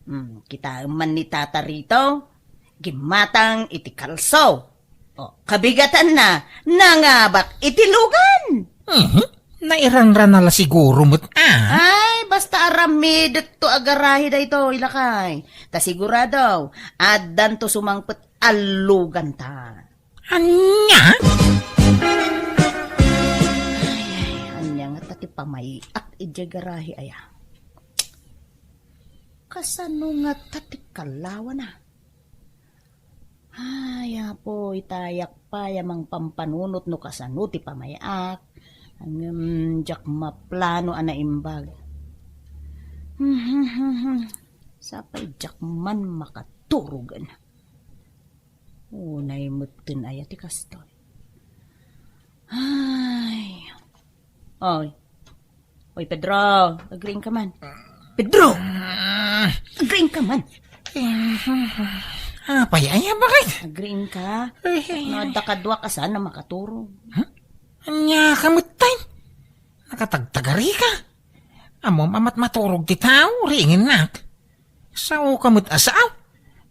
Hmm, kitaem man ni Tata Rito, gimmatang iti kalso. O, kabigatanna, nangabak iti lugan. Mhm. Nairanrana la siguro met, ah. Ay, basta aramidekto a garahe daytoy, lakay. Ta sigurado, addanto sumangpet a luganta. Ania? Ay, ay, ania ngata ti pamay-ak idiay garahe aya? Kasano ngata ti kallawana? Ay, Apo, itayak pay a mangpampanunot no kasano ti pamay-ak. Ngem diak maplano a naimbag. Sapay diak man makaturogen. Unay metten aya ti kastoy. Ay. Oy. Oy, Pedro, agriingka man. Pedro! Agriingka man. Apay aya, bakit? Agriingka. Ay, ay, no, ay. Adda kaduak a saan a makaturog. Huh? Ania ka met tay? Nakatagtagari ka. Ammom a mat-, maturog ti tao, riingennak. Sao ka met a sao.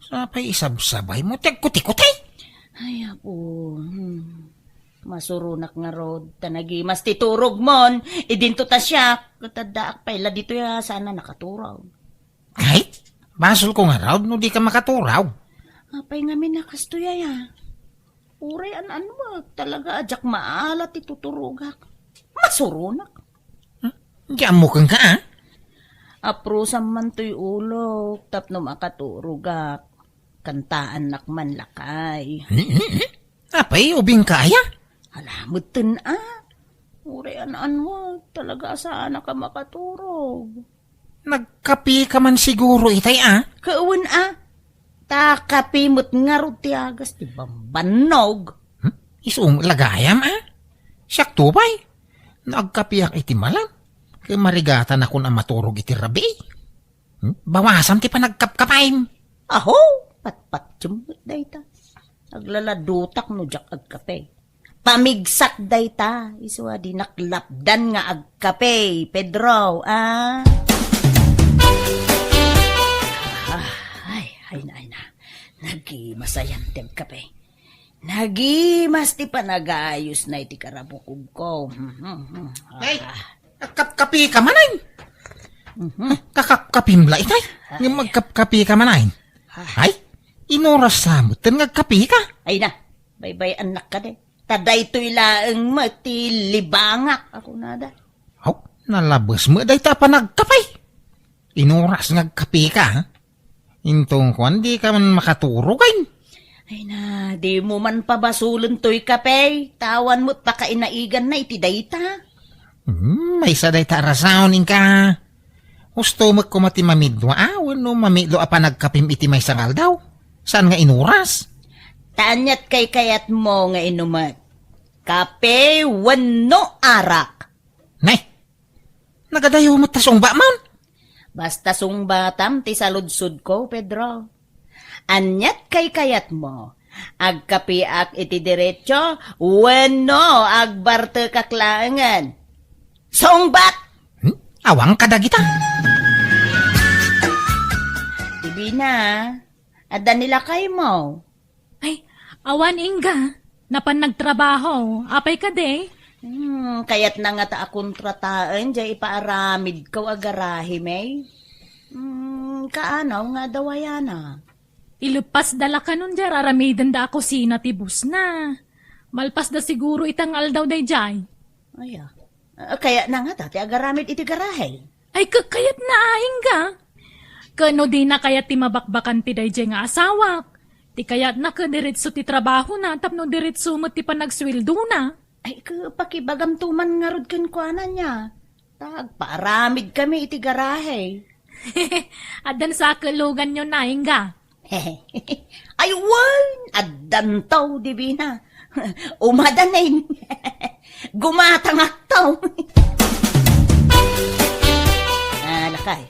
Sapay isabsabaymo ti agkuti-kuti. Ay, Apo. Hmm. Masuronak ngarud, ta nagimas ti turogmon, idinto ta siak, ket addaak pay la ditoy a saan a nakaturog. Kay, basolko ngarud no dika makaturog. Apay ngamin a kastoy aya? Uray an-annuek, talaga a diak maala ti tuturogak. Masuronak. Hmm? Di ammo kenka, ah? Aprusam man toy ulok tapno makaturogak. Kantaannak man lakay. Hmm, hmm, hmm. Apay, ubingka aya? Ala, metten a. Uray an-anmo, talaga a saanka makaturog. Nagkapika man siguro itay a? Kawen a. Ta kape met ngarud ti agas ti bambannog. Hmm? Isu met la gayam a? Siakto pay. No agkapiak iti malam, ket marigatanakon a maturog iti rabii. Hmm? Bawasam ti panagkapkapim. Aho, patpatiem met dayta. Aglaladutak no diak agkape. Pamigsak dayta, isu a dinak lapdan nga agkape, Pedro, a? Ah, ay, ay na, ay na. Nagimas ayan ti agkape. Nagimas ti panagayos na iti karabukogko. Hey, ah, kakapkapika man ay. Mhm. Kakapkapim la itay. Ay. Nga magkapkapika man ay. Ah. Ay, inuras sa mo, ten nga agkapika. Ay na, baybay-annak ka de. Ta daytoy laeng met ti libangak, a kunada. Aw, nalabes met dayta a panagkape. Inuras nga agkape ka, ha? Inton kuan, di ka man makaturog, ay. Ay na, di mo man pabasolen toy kape. Tawan met pakainaiganna iti dayta. Hmm, maysa dayta a rason, inka. Husto met koma ti mamidwa, a, wenno mamidwa a panagkapim iti maysa nga aldaw. Saan nga inuras? Ta aniat kaykayatmo nga inumek? Kape wenno arak? Nay, nagadayo met ta sungbatmon. Basta sungbatam ti saludsodko, Pedro. Aniat kaykayatmo? Agkapiak iti diretso wenno agbartekak laengen? Sungbat! Hmm? Awan kadagita. Dibina, adda ni lakaymo? Ay, awan, Inga. Napan nagtrabaho. Apay kadi? Hmm, kayatna ngata a kontrataen diay ipaaramidko a garahe, May. Hmm, kaanaw nga adda wayana? Ileppasda la kanon diay ar-aramidenda a kusina ti bossna. Malpasda siguro ita nga aldaw daydiay. Aya. Ah, kayatna ngata ti agaramid iti garahe? Ay, ket kayatna a, Inga. Ket no dina kayat ti mabakbakan ti daydiay nga asawak, ti kayatna ket diretso ti trabahona tapno diretso met ti panagsueldona. Ay, ket pakibagamto man ngarud kenkuana nia. Ta agpaaramidkami iti garahe. Addan sa kelluganyo na, Inga. Ay, wen, addanto, Dibina. Umadanen. Gumatangakto. Ah, lakay,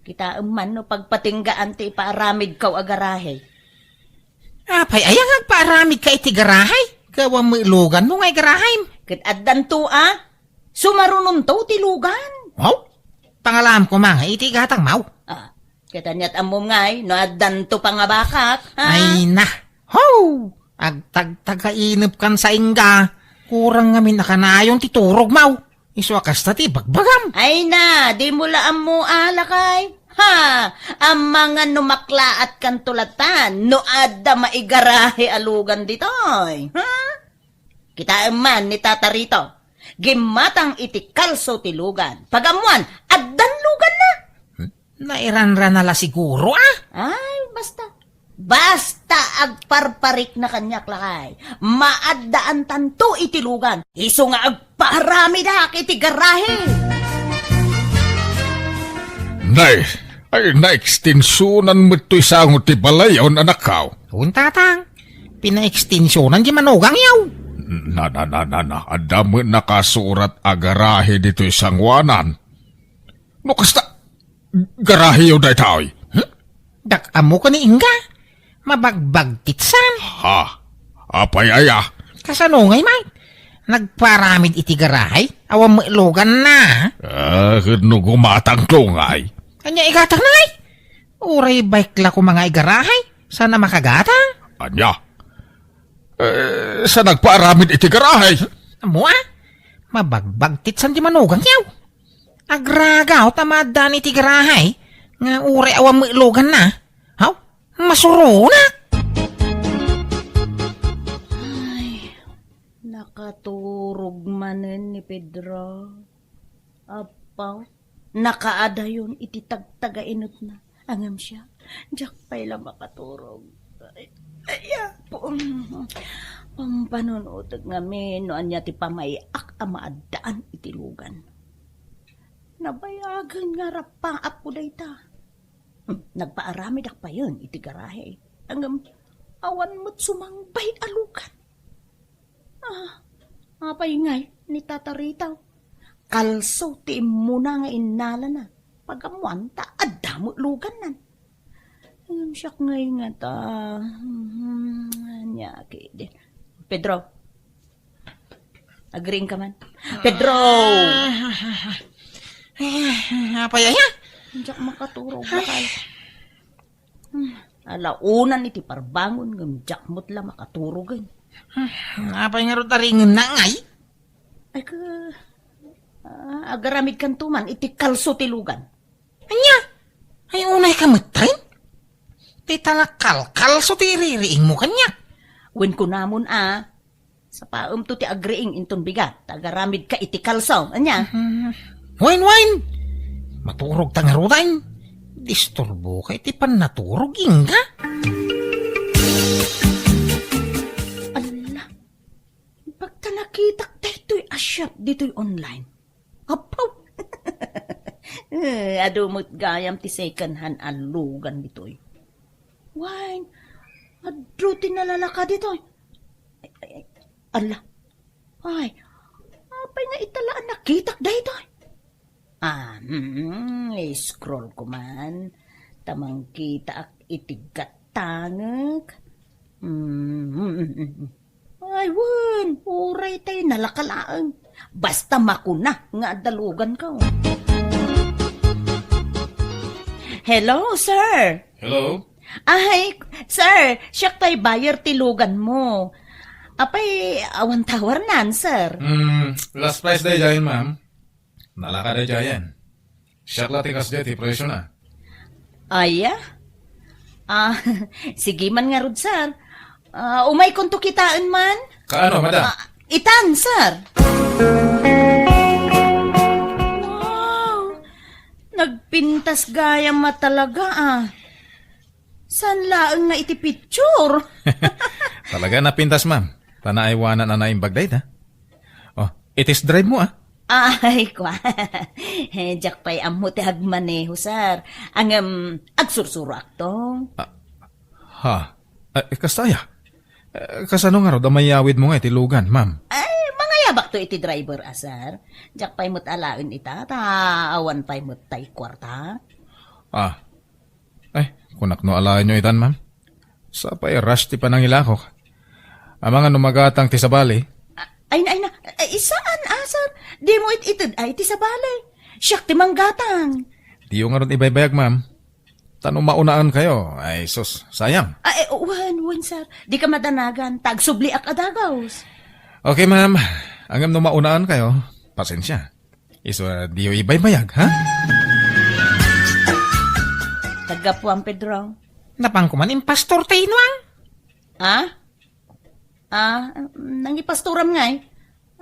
kitaem man no pagpatinggaan ti ipaaramidko a garahe. Apay, aya nga agpaaramidka iti garahe? Gawan met luganmo nga igarahem. Ket addanto a, sumarunonto ti lugan. Wow? Pangalaam koma nga iti igatangmo. Ah, ket aniat ammom ngay, no addanto pangabakak, ha? Ay na. Ho! Agtagtagainepkan sa Inga. Kurang ngamin a kanayon ti turogmo. Isu a kasta ti ibagbagam. Ay na, dimo la ammo a, lakay. Ha! Amangan no maklaatkanto latan no adda maigarahe a lugan ditoy. Ha? Kitaem man ni Tata Rito. Gimmatang iti kalso ti lugan. Pagammoan, addan luganna. Hmm? Nairanrana la siguro, a? Ay, basta. Basta agparparikna kaniak, lakay. Maaddaantanto iti lugan. Isu nga agpaaramidak iti garahe. Nay, ay, naekstensionan met toy sango ti balayon, anakko. Wen, tatang. Pinaekstensionan ti manugangyo. Na, na, na, na, na. Adda met nakasurat a garahe ditoy sangoanan. No kasta, garaheyo daytoy. Hmm? Dak ammo ken ni Inga. Mabagbagtitsan. Ha? Apay aya? Kasano ngay man? Nagpaaramid iti garahe? Awan met luganna. Ah, ket no gumatangto ngay? Ania igatangna ngay? Uray bike la koma nga igarahe. Saan a makagatang? Ania? Eh, sa nagpaaramid iti garahe? Ammo a? Mabagbagtitsan ti manugangyo. Agragaw ta maaddaan iti garahe nga uray awan met luganna. Haw? Masuronak! Ay, nakaturog manen ni Pedro. Apaw, nakaadayon iti tagtagainepna. Ngem siak, diak pay la makaturog. Ay, ay, Apo. Pampanunutek ngamin no ania ti pamay-ak a maaddaan iti lugan. Nabayagen nga rappaapko dayta. Hmm, nagpaaramidak payen iti garahe. Ngem awan met sumangbay a lugan. Ah, apay ngay ni Tata Rita? Kalso ti immuna nga innalana. Pag-ammoan ta adda met lugannan. Ngem siak ngay ngata, hmm, ania ketdi. Pedro, agriingka man. Pedro! Ah, apay aya? Diak makaturog, ay, bakal. Hmm, alaunan iti parbangon ngem diak met la makaturogen. Hmm, apay ngarud a ringenna ngay? Ay, ka, ah, agaramidkanto man iti kalso ti lugan. Ania? Ay, unayka metten? Ti talakalkalso ti iririingmo kaniak. Wen kunamon a, sapaemto ti agriing inton bigat, agaramidka iti kalso. Ania? Mhm. Wen, wen! Maturogta ngaruden. Disturboka iti pannaturog, inka? Ala, bagta nakitak daytoy a shop ditoy online. Apo! Eh, adu met gayam ti second hand a lugan ditoy. Wen, adu ti nalalaka ditoy. Ay, ay, ay, ala. Ay, apay nga ita la a nakitak daytoy? Ah, mm, scroll ko man. Ta mangkitaak iti gatangek. Mm, mm, mm, mm. Ay, wen, uray tay nalaka laeng. Basta makuna nga adda luganko. Hello, sir. Hello? Ay, sir, siak tay buyer ti luganmo. Apay, awan tawarnan, sir? Hmm, last price daydiayen, ma'am. Nalaka daydiayen. Siak la ti kasdiay ti presiona. Aya? Ah, sige man ngarud, sir. Ah, umaykonto kitaen man? Kaano, madam? Ah, itan, sir. Wow! Nagpintas gayam a talaga, ah. Saan laeng nga iti picture? Talaga napintas, ma'am. Ta naaywanan a naimbag dayta. Oh, i-test drive mo, ah. Ay, kwa. Eh, diak pay ammo ti agmaneho, sir. Ngem, agsursuroakto. Ah, ha? Eh, kasta aya? Eh, kasano ngarud a mayawidmo nga iti lugan, ma'am? Ay, mangayabakto iti driver a, sir. Diak pay met alaen ita, ta awan pay met tay kuarta. Ah, Ay, kunak no alaenyo itan, ma'am. Sapay rush ti panangilakok. Amangan no magatang ti sabali. A-, ay na, ay na. Ay, saan, ah, sir? Dimo it-ited ay ti sabali. Siak ti manggatang. Diyo ngarud ibaybayag, ma'am. Ta no maunaankayo, ay sus, sayang. Ay, wen, wen, sir. Dika madanagan, ta agsubliak a dagus. Okay, ma'am. Ngem no maunaankayo, pasensia. Isu a diyo ibaybayag, ha? Kaggapuan, Pedro. Napanko man impastor ti inuang. Ha? Ah, nangipastoram ngay?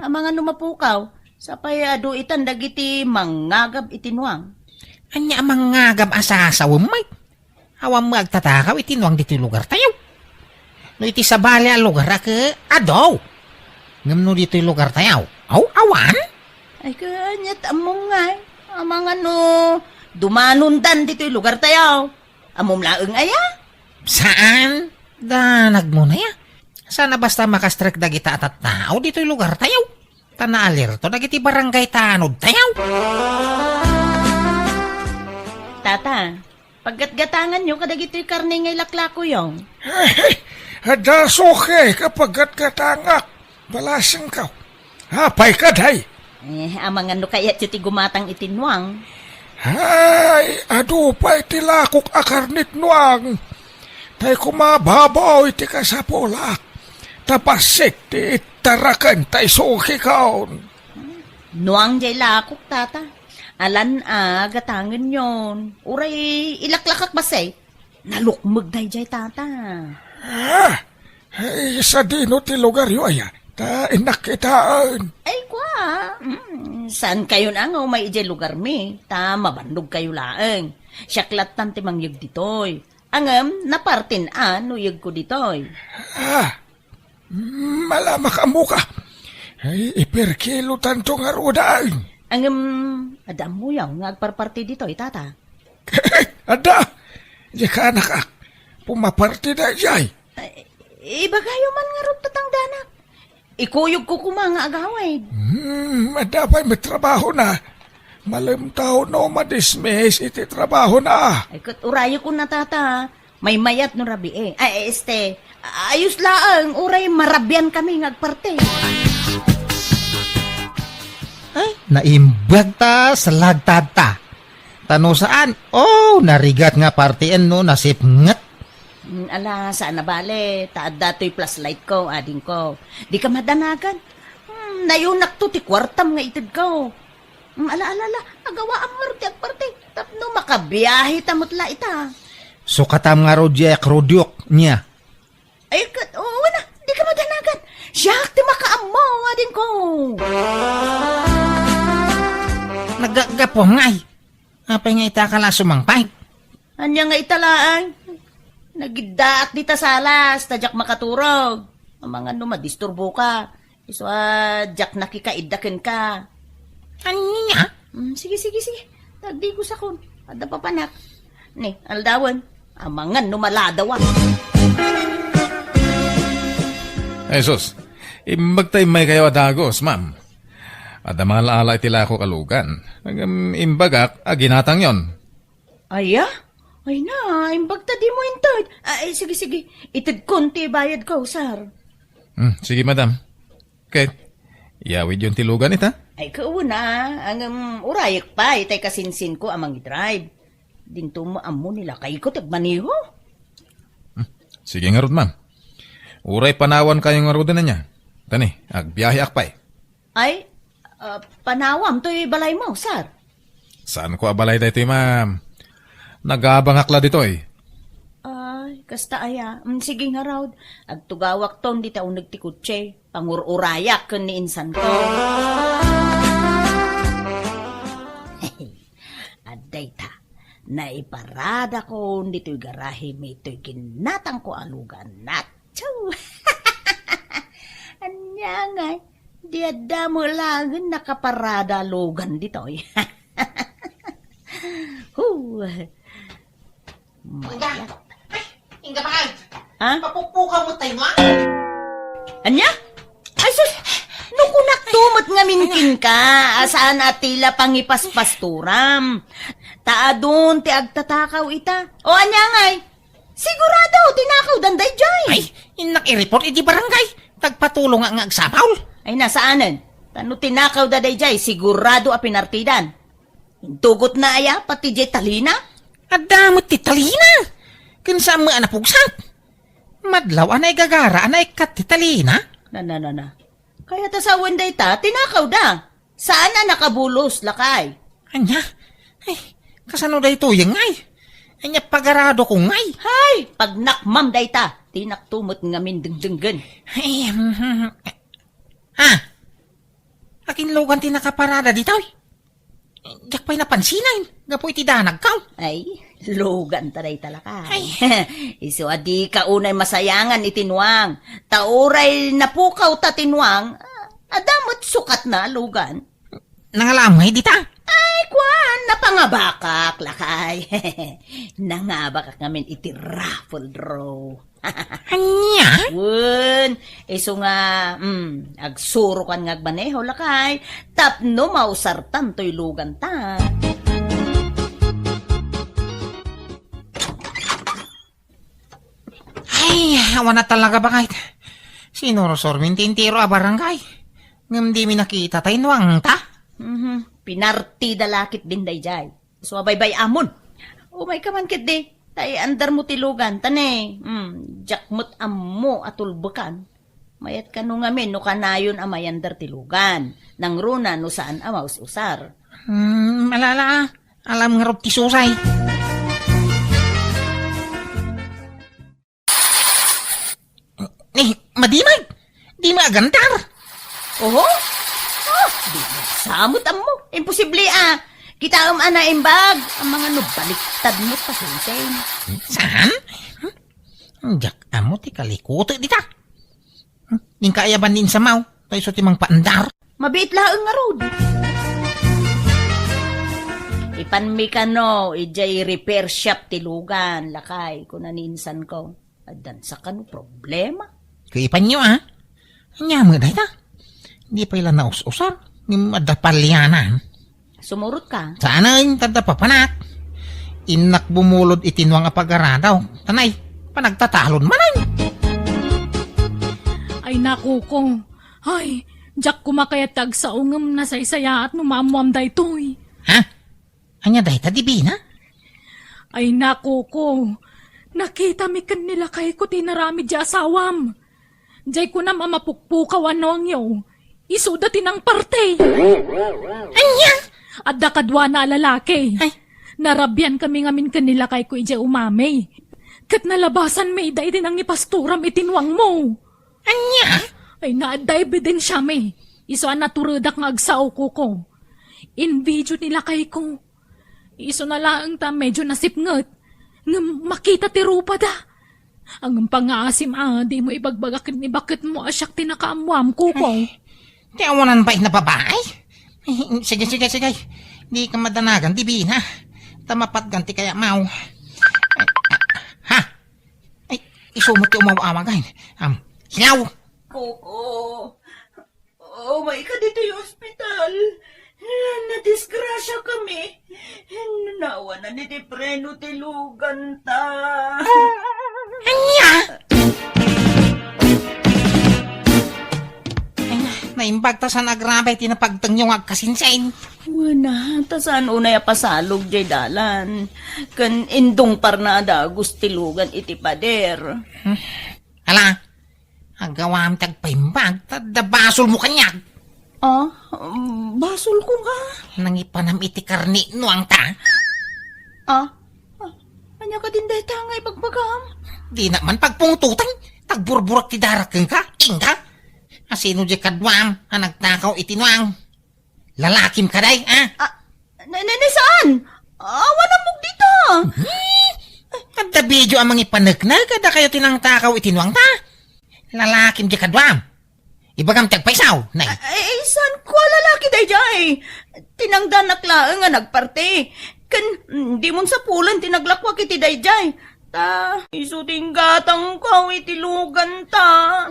Amangan no mapukaw. Sapay adu itan dagiti mangngagab iti nuang. Ania a mangngagab a sasawem, Mike? Awan met agtatakaw iti nuang ditoy lugartayo. No iti sabali a lugar a ke, adu. Ngem no ditoy lugartayo, aw, awan? Ay, kaniat ammom ngay. Amangan no dumanondan ditoy lugartayo. Ammom laeng aya? Saan? Danagmo na ya. Sana basta makastrek dagita a tattao ditoy lugartayo. Ta naalerto dagiti barangay tanodtayo. Tata, paggatgatanganyo kadagitoy karne nga ilaklakoyo. Adda suke ka paggatgatangak. Balasengko. Apay kadi? Eh, amangan no kayatyo ti gumatang iti nuang. Ay, adu pay ti lakok a karne ti nuang. Tay kumababaw iti kasapulak. Ta bassit ti ittaraken tay sukikon. Nuang jay lakok, tata. Alan a gatangenyon. Uray ilaklakak bassit. Nalukmeg dayjay, tata. Ah, ay, sadino ti lugaryo aya? Ta innak kitaen. Ay, kwa. Mm, saan kayo na nga umay idiay lugar mi? Ta mabannog kayo laeng. Siak lattan ti mangyeg ditoy. Ngem, napartin a no yegko ditoy. Ah, Mm, ala, makaammoka. Ay, iperkilotanto ngaruden. Ngem, adda ammoyo nga agparparti ditoy, tata? Adda. Diak a, anak. Pumaparti daydiay. Ay, ibagayo man ngarud ta tangdanak. Ikuyogko koma nga agawid. Hmm, adda pay met trabahona. Malem ta no madismiss iti trabahona. Ay, ket urayekon a, tata. Maymayat no rabii. Ay, este, ayos laeng, uray marabiankami nga agparti. Ay, naimbag ta, salagtad ta. Ta no saan, oh, narigat nga partien no nasipnget. Mm, ala, saan a bale, ta adda toy flashlight ko, adingko. Dika madanagan. Hmm, nayunakto ti kuartam nga itedko. Mm, ala, ala, ala, agawaam ngarud ti agparti. Tapno makabiahe ta met la ita. Sukatam ngarud diay a krudiok, nia. Ay, ket, oo na, dika madanagan. Siak ti makaammo, adingko. Naggapuam ngay. Apay nga ita ka la sumangpet? Ania nga ita laeng? Nagiddaak dita salas, ta diak makaturog. Amangan no madisturboka. Isu a diak nakikaidda kenka. Ania? Mm, sige, sige, sige. Agdigosakon. Adda papanak. Ni, aldawen. Amangan no maladawa. Ay, sus. Imbag ta immaykayo a dagus, ma'am. Adda mangala-ala iti lakok a lugan. Ngem imbagak a ginatangyon. Aya? Ay na, imbag ta dimo inted. Ay, sige, sige. Itedkon ti bayadko, sir. Hmm, sige, madam. Ket, iyawidyon ti lugan ita? Ay, kauna, ngem urayek pay, tay kasinsinko a mangidrive. Dinto mo ammo ni lakayko ti agmaneho. Hmm, sige ngarud, ma'am. Uray panawankayo ngaruden ania. Tani, agbiaheak pay. Ay, ah, panawam toy balaymo, sir? Saanko a balay daytoy, ma'am. Nagabangak la ditoy. Ay, kasta aya. Mm, sige ngarud. Agtugawakton dita uneg ti kotse. Pangur-urayak ken ni insanko. Adda ita. Naiparadakon ditoy garahe mi toy ginatangko a lugan. Atsu! Ania ngay, di adda met laengen nakaparada a lugan ditoy. Hu! Inda! Mayat. Ay, inda pa kay! Ha? Papupukaw mo tayo, ha? Ania? Ay, sus! No kunakto met ngamin kenka, a saan a ti la pangipaspasturam. Ta adun ti agtatakaw ita. O, ania ngay? Sigurado, tinakawdan daydiay. Ay, innak i-report iti barangay. Tagpatulong nga, nga agsapaw. Ay, na, saanen. Ta no tinakawda daydiay, sigurado a pinartidan. Intugotna aya, pati diay talina? Adda met ti talina. Ken saan met a napugsak. Madlaw a naigagara a naikkat ti talina. Na, na, na, na. Kayat a sawen dayta, tinakawda. Saan a nakabulos, lakay. Ania? Ay, kasano daytoy ngay? Ania pagaradokon ngay? Hay, pagnakmam dayta. Tinakto met ngamin dengdenggen. Ay, hmm, hmm, hmm. Ah, akin lugan ti nakaparada ditoy? Diak pay napansinan, gapu iti danagko. Ay, lugan ta dayta, lakay. Ay. Isu a dika unay masayangan iti nuang. Ta uray napukawta ti nuang, adda met sukatna a lugan. Nangalaam ngay dita? Ay, kuan, napangabakak, lakay. Nangabakak ngamin iti raffle draw. Ania? Wen, isu nga, mm, agsurokan nga agmaneho, lakay, tapno mausartan toy luganta. Ay, awan a talaga, bakit? Sinursor mi ti entero a barangay. Ngem di mi nakita tay nuangta. Mhm. Pinartida la ketdin daydiay. Isu a baybay-amon. Umayka man ketdi. Ta iandar mo ti lugan. Ta ne, hmm, diak met ammo a tulbekan. Mayat kano ngamin no kanayon a mayandar ti lugan. Nangruna no saan a maus-usar. Hmm, ala, ala, ah. Alam ngarud ti susay. Ni, madimag! Di maagandar! Oho? Oh, di mo sa met ammo. Imposible, ah. Kitaem a naimbag. Amangan no baliktad mo ta, Sensei. Saan? Hmm? Diak ammo ti kalikutek dita. Ning kaayaban ni insamaw, ta isu ti mangpaandar. Mabiit laeng ngarud. Ipanmi kano idiay repair shop ti lugan, lakay, kuna ni insanko. Addan sa kano problema? Kuipanyo, a? Ania met dayta? Di pay la naus-usar, ngem adda palianan. Sumurot ka. Saanen, tadda papanak. Innak bumulod iti nuang a pagaradaw. Tanay, panagtatalon manen. Ay, naku ko. Ay, diak koma kayat ti agsao ngem nasaysayaat no maammoam daytoy. Ha? Ania dayta, Divina? Ay, naku ko. Nakitami ken ni lakayko ti inaramid ti asawam. Jay kunam a mapukpukaw a nuangyo. Isuda ti nangparte. Ania? Adda kaduana a lalaki. Ay. Narabiankami ngamin ken ni lakayko idiay umami. Ket nalabasanmi ida iti nangipastoram iti nuangmo. Ania? Ay, naadda ebidensiami. Isu a naturedak nga agsao, Kuko. Invidio ni lakayko. Isuna laeng ta medio nasipnget. Ngem makita ti rupada. Ngem pangngaasim a, dimo ibagbaga ken ni baketmo a siak ti nakaammoam, Kuko. Ay, ti awanan pay nga babae? Ay, sige, sige, sige. Dika madanagan, Divina. Ta mapatgan ti kayatmo. Ay, ha? Ay, isu met ti umaw-awag, ay. Am, hello? Kuko, umayka ditoy ospital. Nadisgrasiakami. Nawanan iti preno ti luganta. Ania? Ay, naimbag ta saan agrabe ti napagtengyo nga agkasinsin. Wen a, ta saan unay a pasalog jay dalan. Ken indungparna a dagus ti lugan iti pader. Ala, agawam ti agpaimbag, ta adda basolmo kaniak. Ah, basolko nga. Nangipanam iti karne ti nuangta. Ah, ah, ania kadin dayta nga ibagbagam? Dinak man pagpungtotan, ta agburburak ti darak kenka, inka. Asino jay kaduam a nagtakaw iti nuang? Lalakim kadi, a? Ah, ne, ne, ne, saan? Awan ammok dita. Hmm? Adda video a mangipaneknek, adda kayo ti nangtakaw iti nuangta. Lalakim jay kaduam. Ibagam ti agpaysaw, nay. Ay, ay, saan ko a lalaki dayjay? Tinangdanak laeng nga nagparte. Ken, mm, dimon sapulen ti naglakuak iti dayjay. Ta, isu ti inggatangko iti luganta.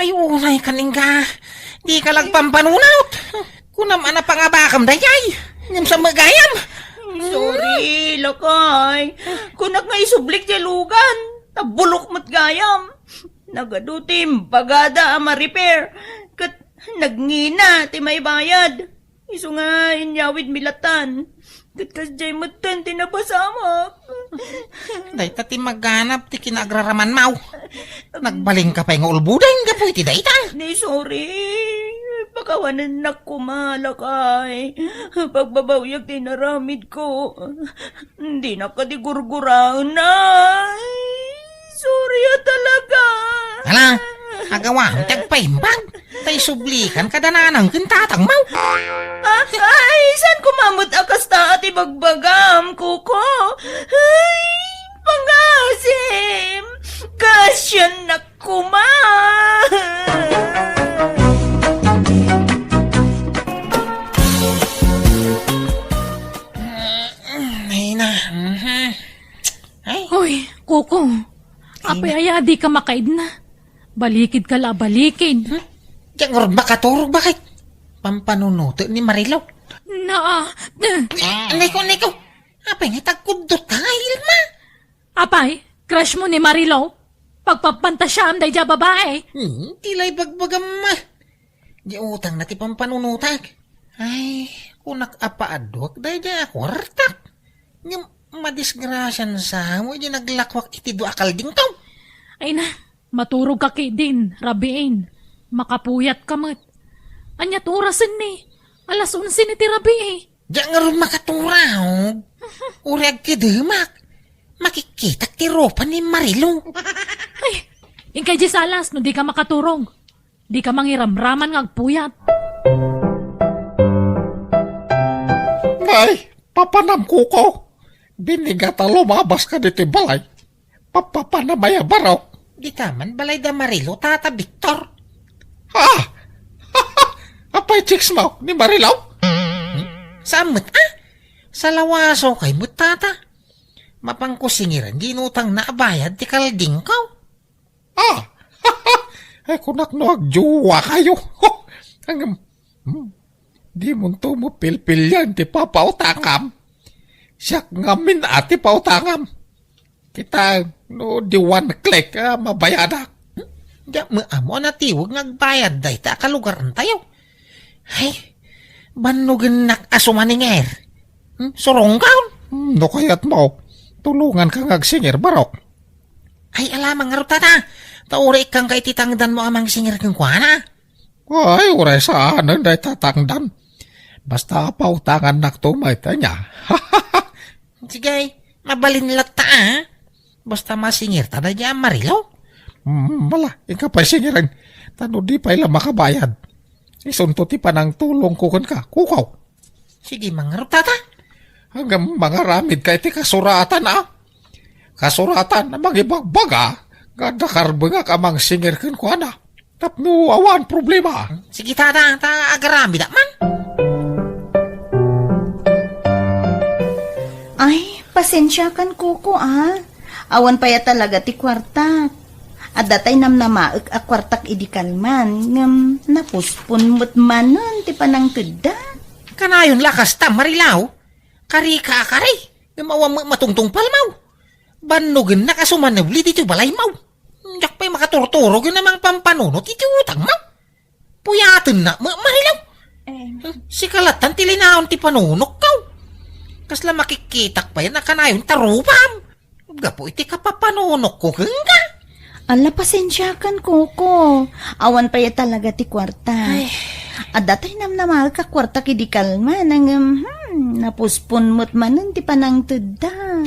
Ay, unay ka, ningga. Dika la agpampanunot. Kunam a napangabakam dayjay. Ngem sa met gayam. Sorry, lakay. Kunak nga isublik ti lugan. Ta bulok met gayam. Nagadu ti imbagada a ma-repair. Ket nagngina ti maibayad. Isu nga inyawidmi latan. Ket kasdiay metten ti napasamak. Dayta ti maganap ti kinaagraramanmaw. Nagbalinka pay nga ulbodeng gapu iti dayta. Ni, sorry. Pakawanennak koma, lakay. Pagbabawiak ti inaramidko. Dinak kadi gurguraen, ay. Sorry a talaga. Ala, agawam ti agpaimbag. Ta isublikan kada nanang ken tatangmo. Ah, ay, saan koma met a kasta a ti bagbagam, Kuko? Ay, pangasim! Kasiannak koma! Ay na, mhm. Ay. Hoy, Kuko. Apay aya dika makaidna? Balikidka la a balikid. Hmm? Diak ngarud makaturog, baket? Pampanunotek ni Marilo. Naa. Niko, niko. Apay nga tagkuddot ka nga, Ilma? Apay, crush mo ni Marilo? Pagpapantasiaam daydiay a babae? Hmm, ti la ibagbagam, ma. Di utang na ti pampanunotak. Ay, kunak a paaduak daydiay a kuartak. Ngem madisgrasian sa mo idi naglakuak iti dua a kaldingto. Ay na, maturog ka ketdin, rabiin. Makapuyat ka met. Ania ti orasen ni? Alas onse ni ti rabii. Diak ngarud makaturaog. Uray agkidemak. Makikitak ti rupa ni Marilo. Ay, inkay di salas no di ka makaturog. Di ka mangiramraman nga agpuyat. Nay, papanam, Kuko. Binigat a lumabas ka diti balay. Papapanam aya, barok? Dita man balay da Marilo, Tata Victor. Ha? Apay chicks mo ni Marilo? Hmm? Saan met, ah? Salawaso kay met, Tata. Mapangko singiran, di inutang na a bayad ti kaldingko. Ah! Ay, kunak no agjowa kayo. Ang, hmm, di mo to mo pilpilian ti papautangam. Siak ngamin a ti pautangam. Kita, no, di one click, ah, mabayadak. Diak mo amo a natiwag nga agbayad dayta a kalugaran tayo. Ay, bannugennak a sumaninget. Hmm, surongkaw? Hmm, no kayat mo, tulungan ka nga agsinger, barok. Ay, alamang ngarud, Tata. Ta uray ikkan ka iti tangdan mo a mangsinger kenkuana. Ay, uray saanen dayta tangdan. Basta pautangannak to, mayta nia. Sige, mabalin latta, ah. Basta masingirta dayta a Marilo. Hmm, mala, inka pay singiren. Ta no di pay la makabayad, isunto ti panangtulongko kenka, kukaw. Sige, mangarod, Tata. Ngem mangaramid ka iti kasuratan, a? Kasuratan a mangibagbaga nga adda karbengak a mangsinger kenkuana. Tapno awan problema. Sige, Tata, ta agaramidak man. Ay, pasensiakan, Koko, a. Awan pay a talaga ti kuartak. Adda tay namnamaek a kuartak idi kalman, ngem napuspon met manen ti panangtedda. Kanayon la kasta, Marilao. Kari ka a kari, ngem awan met matungtungpalmaw. Bannogennak a sumanebli ditoy balaymaw. Diak pay makaturturog a mangpampanunot iti utangmaw. Puyatennak met, Marilao. Eh. Sika lattan ti linaon ti panunokkaw. Kasla makikkitak pay a kanayon ta rupam gapu iti kapapanunokko kenka. Ala, pasensiakan, Koko. Awan pay a talaga ti kuarta. Ay. Adda tay namnamaek a kuarta idi kalman, ngem, hmm, napuspon met manen ti panangtedda.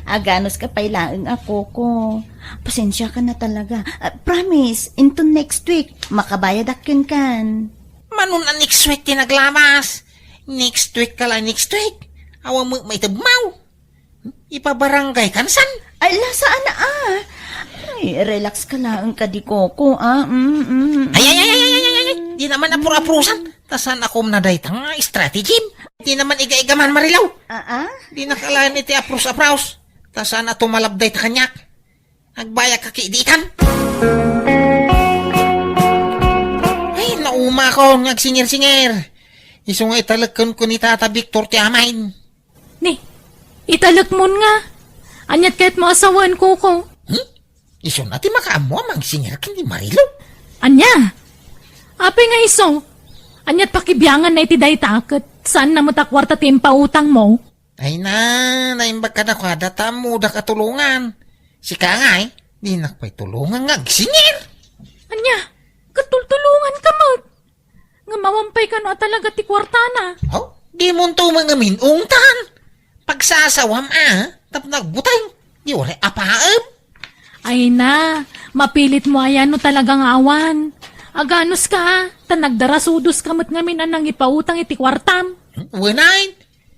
Aganuska pay laeng a, Koko. Pasensiakan a talaga. Ah, promise, into next week, makabayadak kenkan. Manon a next week ti naglamas? Next week ka la, next week. Awan met maitedmaw. Ipabarangay kan san? Ay, la, saan a. Ay, relax ka laeng kadi, Koko, a. Mm, mm, mm. Ay, ay, ay, ay, ay, ay, ay, ay. Di naman apur-apurusan. Ta saan a kumna dayta nga strategy? Di naman iga-iga man, Marilao. Ah, ah? Di nakalayan iti aprus-aprus. Ta saan a tumalab dayta kaniak? Agbayag ka ki ditan. Ay, naumakon nga agsinger-singer. Isu nga italek kenka ni Tata Victor ti amayen. Ni, italekmon nga. Aniat kayatmo a sawen, Koko? Hmm? Isuna ti makaammo a mangsinger ken ni Marilo? Ania? Apay nga isu? Aniat pakibianganna iti dayta ket saanna met a kuarta ti impautangmo? Ay na, naimbag kadakuada ta ammodak a tulongan. Sika ngay, dinak pay tulongan nga agsinger. Ania? Ket tultulonganka met. Ngem awan pay kano a talaga ti kuartana. Aw, dimonto met ngamin ungtan. Pagsasawam a, tapno agbuteng. Di uray apaem. Ay na, mapilitmo aya no talaga nga awan. Aganuska, ta nagdarasudoska met ngamin a nangipautang iti kuartam. Hmm, wen ay.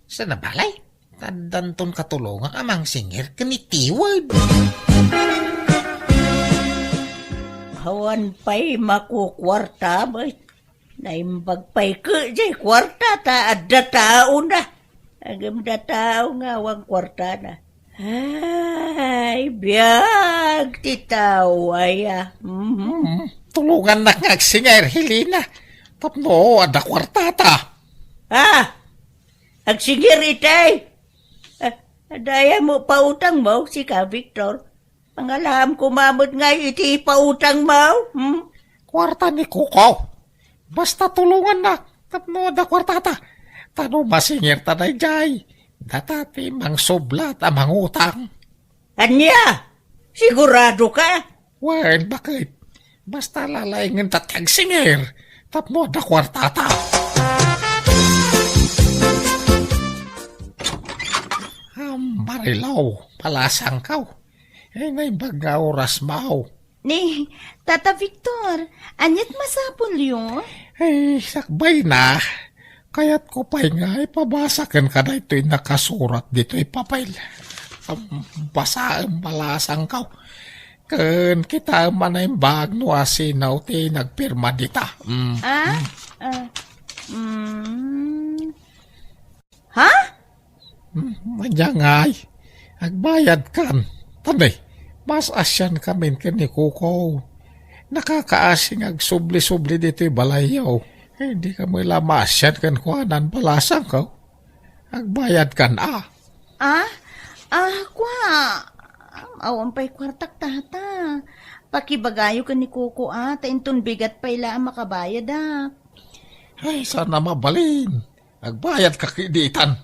Saan a balay? Addanton katulongan a mangsinger ken ni Tiwed. Awan pay makukuarta met. Naimbag pay ket jay kuarta ta adda taona. Ngem adda tao nga awan kuartana. Ay, biag ti tao aya. Mhm. Hmm, tulongannak nga agsinger, Helena. Tapno adda kuartata. Ah, agsinger itay. Ah, adda aya met pautangmo, sika, Victor? Pangalaam koma met ngay iti ipautangmo, hmm? Kuarta ni Koko. Basta tulongannak tapno adda kuartata. Ta no masingerta daydiay, data ti mangsublat a mangutang. Ania? Sigurado ka? Wen, baket. Basta lalaingenta ti agsinger tapno adda kuartata. Am, Marilao, palasangkaw. Ay, naimbag nga oras, Mao. Ni, Tata Victor, aniat masapulyo? Ay, sakbay na. Kayatko pay nga ipabasa kenka daytoy nakasurat ditoy papel. Am, basaem, palasangkaw. Ken kitaem a naimbag no asino ti nagpirma dita. Mm. Ah? Ah, mm. Ha? Mm, ania ngay, agbayadkan. Tani, mas asian kamin ken ni Kuko. Nakakaasi nga agsubli-subli ditoy balayyo. Eh, di ka met la maasian kenkuana, balasangko. Agbayadkan, a. Ah? Ah, kua. Awan pay kuartak, tata. Pakibagayo ken ni Kuko, a, ta inton bigat pay la a makabayadak. Ay, saan a mabalin. Agbayadka kadi itan.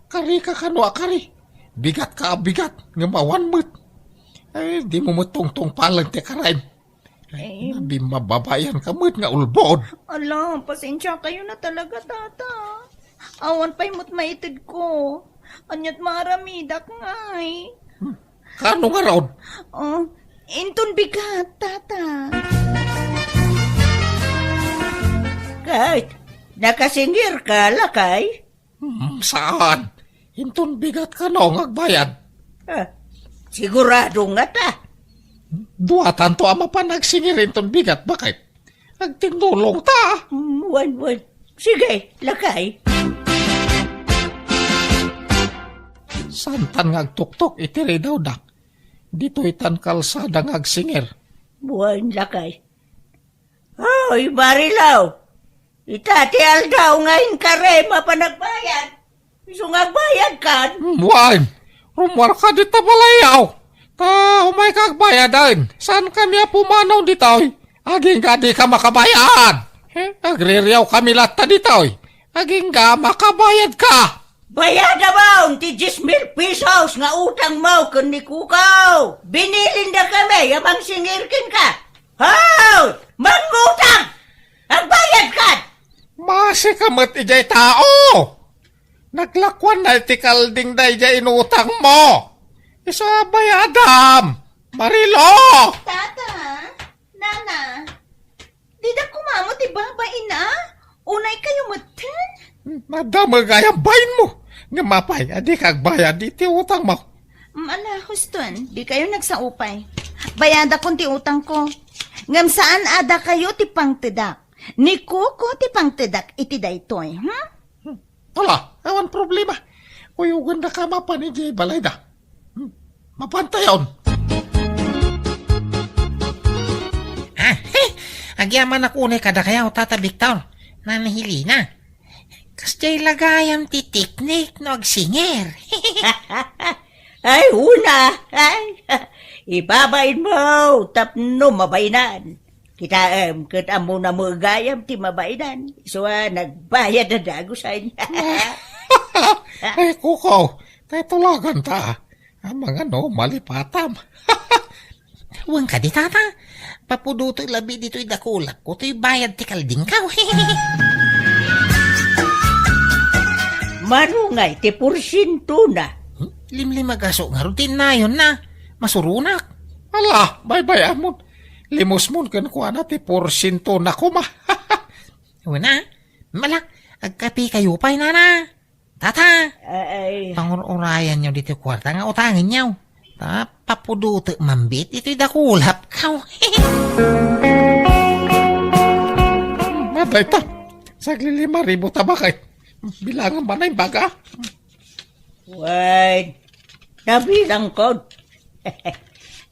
Karika kano a kari. Bigatka a bigat, ngem awan met. Ay, dimo met tungtungpalen ti karaem. Ay, eh, nabimmababaianka met nga ulbod. Ala, pasensiakayo na talaga, tata. Awan pay met maitedko. Ania't maaramidak ngay? Hmm. Kano ngarud? Oh, inton bigat, tata. Ket, nakasingirka, lakay? Hmm, saan? Inton bigat kano nga agbayad? Ah, sigurado ngata. Duatanto a mapan agsingir inton bigat, baket? Agtinnulongta. Mm, wen, wen. Sige, lakay. Saantan nga agtuktok iti ridawda. Ditoytan kalsada nga agsingir. Wen, lakay. Oy, Marilaw! Ita ti aldaw nga inkarem a panagbayad. Isu nga agbayadkan? Hmm, wen. Rummuarka dita balayyo. Ta umayka agbayaden. Saankami a pumanaw ditoy? Agingga dika makabayad. Eh, agririawkami latta ditoy. Agingga makabayadka. Bayadamon ti dies mil pesos nga utangmo ken ni Kuko. Binilindakami a mangsingir kenka. Hoy! Mangutang! Agbayadkan! Maasika met idiay tao! Naglakuanna iti kalding daydiay inutangmo. Isu a bayadam, Marilo! Tata, Nana, dida koma met ti babain a? Unaykayo metten? Nadamag gayam bainmo. Ngem apay a dika agbayad iti utangmo? Mm, ala, huston, dikayo nagsao pay. Bayadakon ti utangko. Ngem saan a dakayo ti pangtedak. Ni Kuko ti pangtedak iti daytoy, hmm? Hmm. Ala, awan problema. Kuyogandaka mapan idiay balayda. Hmm. Mapantayon. Ah, he! Agyamanak unay kadakayo, Tata Victor. Nana Helena. Kasdiay la gayam ti teknik no agsinger. Ay, una! Ay, ibabainmo tapno mabainan. Kitaem, ket ammona met gayam ti mabainan. Isu a nagbayad a dagusen. Ay, Kuko, tay tulaganta. Amangan no malipatam. Wen kadi, Tata. Papudotek labi ditoy dakulapko toy bayad ti kaldingko. Mano ngay ti porsientona? Hmm? Limlimagaso ngarud ti innayonna. Masuronak. Ala, baybay-amon. Limosmon kenkuana ti porsientona koma. Wen a. Ala, agkapekayo pay, Nana. Tata! Ay. Pangur-urayanyo ditoy kuarta nga utangenyo. Ta papudotek manen ditoy dakulapko. Matay ta. Saglilima ribu ta, baket. Bilangan man ay baga. Wen, nabilangkon.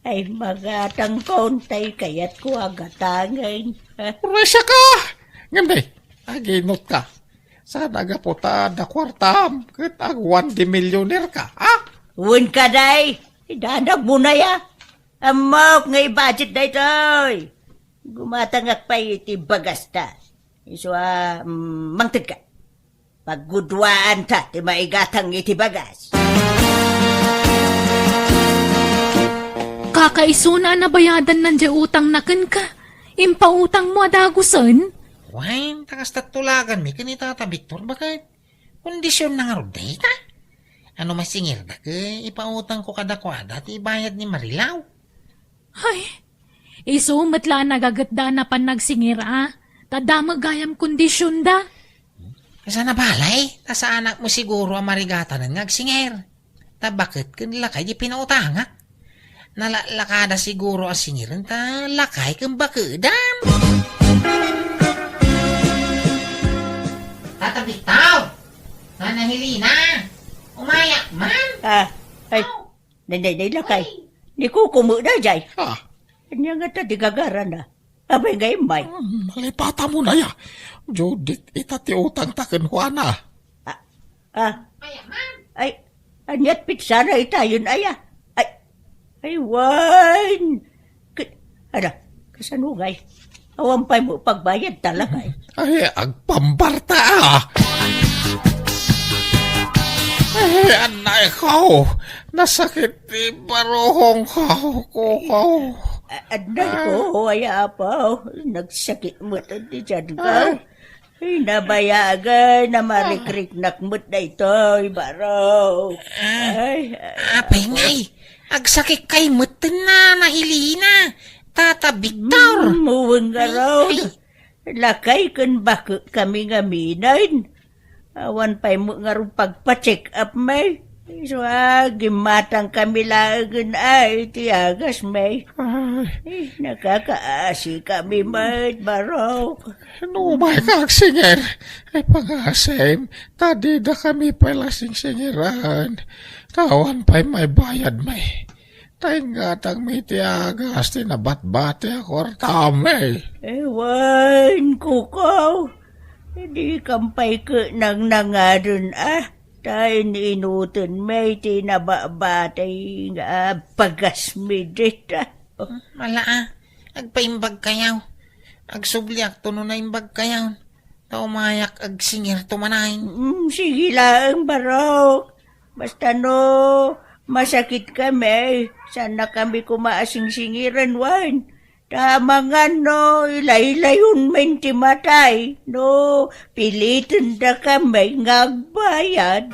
Ay, magatangkon tay kayatko a gatangen. Uray, siaka! Ngem di, aginutka. Saan a gapu ta adda kuartam ket awan ti milyonerka, a? Wen kadi, idanagmo na ya. Ammok nga i-budget daytoy. Gumatangak pay iti bagasta. Isu a, mm, mangtedka. Pagguduaanta ti maigatang iti bagas. Kakaisuna a nabayadanna diay utangna kenka. Impautangmo a dagusen? Wen, ta kasta tulaganmi ken ni Tata Victor, baket. Kondisionna ngarud dayta? Ano masingirda ket ipautangko kadakuada ti ibayad ni Marilaw? Ay, isu met la a nagagetda a napan nagsingir a, ta damag gayam kondisionda. Kasano balay, ta saanak mo siguro a marigatanen nga agsingir. Ta baket ken lakay di pinautangak. Nalaklakada siguro a singiren ta lakay ken bakedam. Tata Victor! Nana Helena! Umayak man! Ah, ay, Aw! Nay, nay, nay, lakay. Ay! Ni Kuko met daydiay. Ah. Ania ngata ti gagarana? Apay nga immay? Hmm, malipata mo na ya. Judith, ita ti utang ta ken Juana. Ah, ah. Ay, aniat pitsana itayon aya? Ay, ay, wen. K-, ala, kasano ngay? Awan pay mo pagbayad talaga eh. Ay, agpambarta ah. Ay, anay ko. Nasakit ti baruhong ko, Kuko. A-, anay ko, ay apo. Nagsakit met ti tiyan ko. Ay. Ay, nabayagan, namarikriknak met daytoy, baro. Ah, ay, ay, apay ngay, agsakit kay met ti nana Helena, tata Victor. Mm, wen ngarud. Ay, ay. Lakay ken bakekami ngamin. Awan pay met ngarud pagpa-check up, may. Isu a, gimmatangkami laengen ay ti agasmi. Ay. Eh, nakakaasikami met, barok. No, umayka agsinger. Ay, pangasim, ta didakami pay la singsingiran. Ta awan pay maibayadmi. Ta ingatangmi ti agas ti nabatbati a kuartami. Ewan, Kuko. Dikam pay ket nangnangaden a. Ta in-inutenmi ti nabatbati nga bagasmi dita. Mala a, agpaimbagkayo. Agsubliakto no naimbagkayo. Ta umayak agsingirto manen. Mm, sige laeng, barok. Basta no, masakitkami, saannakami koma a singsingiren wen. Ta amangan no, ilaylayonmin ti matay, no, pilitendakami nga agbayad.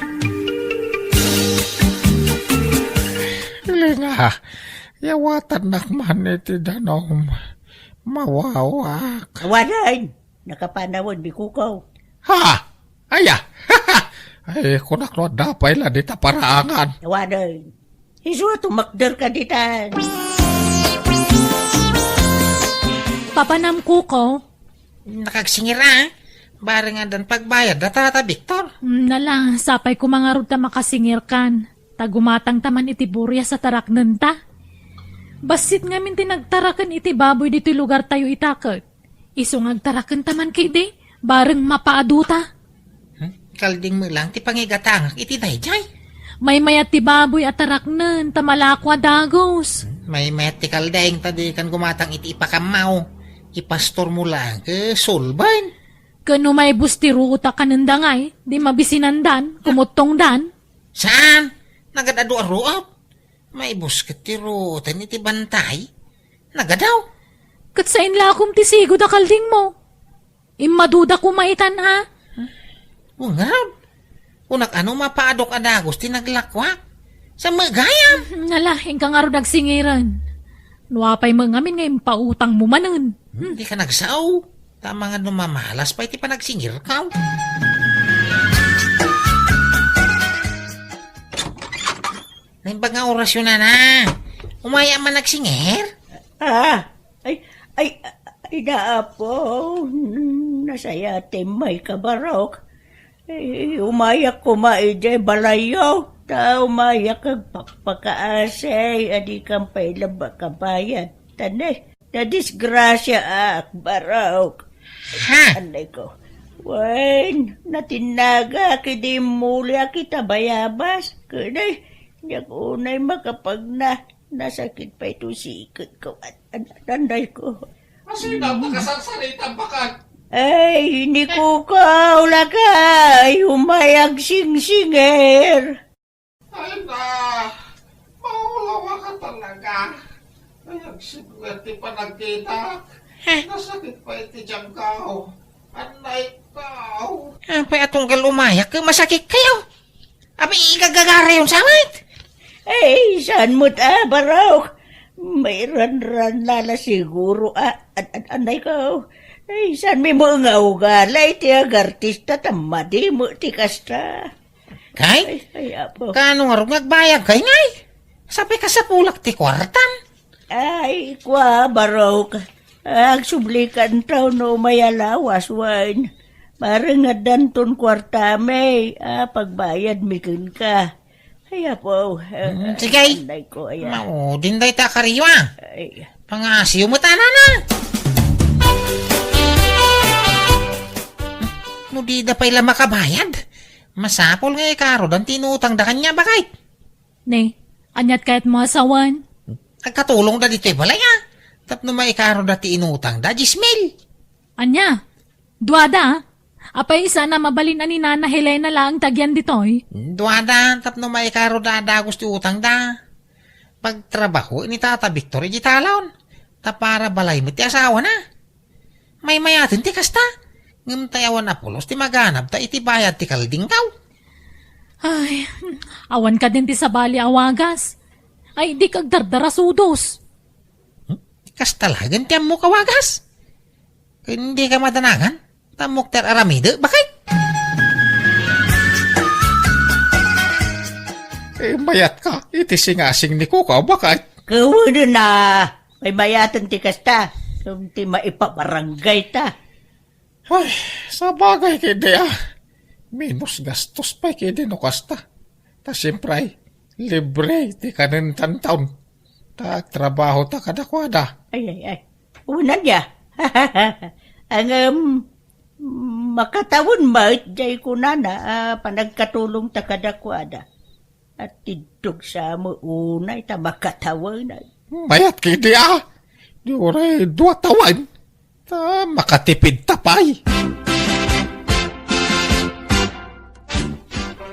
Linga, yawatannak man iti danum. Mawawak. Awanen, nakapanawen ni Kuko. Ha? Aya? Ay, kunak no adda pay la dita paraangan. Awanen. Isu a tumakder ka ditan. Papanam, Kuko. Nakagsingira, ah. Bareng addan pagbayad da, Tata Victor. Mm, nala, sapay koma ngarud ta makasingirkan. Ta gumatangta man iti burias a taraknenta. Bassit ngamin ti nagtaraken iti baboy ditoy lugartayo ita ket. Isu nga agtarakenta man ketdi, bareng mapaaduta. Hmm? Kalding met lang ti pangigatangak iti daydiay. Maymayat ti baboy a taraknen ta malako a dagus. Hmm? Maymayat ti kalding ta dikan gumatang iti ipakammaw. Ipastormo lang ket sulben. Ken no maibus ti ruot a kanenda ngay, di mabisinandan, kumuttongdan. Saan? Nagad-adu a ruot? Maibus ket ti ruoten iti bantay. Nagadaw. Ket sain la a kumtisigo da kaldingmo. Immaduda koma itan a. Wen ngarud. Kunak a no mapaadok a dagus ti naglakuak. Sa met gayam. Nala, inka ngarud agsingiren. No apay met ngamin nga impautangmo manen. Hmm, di ka nagsao. Tama nga no mamalas pay ti panagsingirkaw. Naimbag nga orasyon, nana. Umay a man nagsingir? Ah, ay, ay, ay, naapo. Nasayatem, may kabarok. Eh, umayak koma idiay balayyo. Ta umayak agpakpakaasi, a dikan pay laeng a kabayad. Tane. Nadisgrasiaak, barok. Ha? Anay ko. Wen, natinnagak idi immuliak ita bayabas. Ket ay, diak unay makapagna. Nasakit pay to siket ko. An-, an-, anay ko. Asino ta kasarsarita bakat? Ay, ni Kuko, lakay, umay agsingsingir. Ay na, maulawa ka talaga. Ay, agsigwet ti panagkitak. Heh. Nasakit pay ti tiyanko. Anay ko. Apay a tunggal umayak, masakit kayo. Apay, igagagarayon sa met. Ay, saan met a, barok? Mairanran la siguro a, an-, an-, anay ko. Ay, saan mi mo nga ugali ti agartista ta madi met ti kasta. Kay? Ay, ay, apo. Kaano ngarud nga agbayag kay ngay? Sapay kasapulak ti kuartam. Ay, kua, Barok. Agsublikanto no may alawas wen. Mareng addanton kuartami a pagbayadmi kenka. Ay, apo. Hmm, sige. Anday ko, aya. Maudin dayta kariwa. Ay. Pangasiw met, nana. No dida pay la makabayad, masapul nga ikarodan ti inutangda kaniak, baket. Ne, ania't kayatmo a sawen? Agkatulongda ditoy balay, a. Tapno maikaroda ti inutangda, dies mil. Ania? Duada, a? Apay saan a mabalin a ni Nana Helena laeng ti agian ditoy? Duada, tapno maikaroda a dagus ti utangda. Pagtrabaho ni Tata Victor iti talon. Ta para balay met ti asawana. Maymayaten ti kasta. Ngem tay awan a pulos ti maganabta iti bayad ti kaldingkaw. Ay, awan kadin ti sabali a wagas. Ay, dika agdardarasudos. Hmm? Kasta laeng ti ammok a wagas? Ken dika madanagan? Tammok ti ar-aramidek, baket? Eh, mayatka iti singasing ni Kukaw, baket? Kawanen a, maymayaten ti kasta. Ti maipabarangay ta. Ay, sabagay ketdi a. Menos gastos pay ketdi no kasta. Ta siempre, libre ti kanen tantaon. Ta agtrabaho ta kadakuada. Ay, ay, ay. Unan ya. Ngem, makatawen met, jay kunana, a, panagkatulong ta kadakuada. At tiddog sa mo unay ta makatawen. Mayat ketdi a. Di uray dua tawen. Ta makatipid ta pay.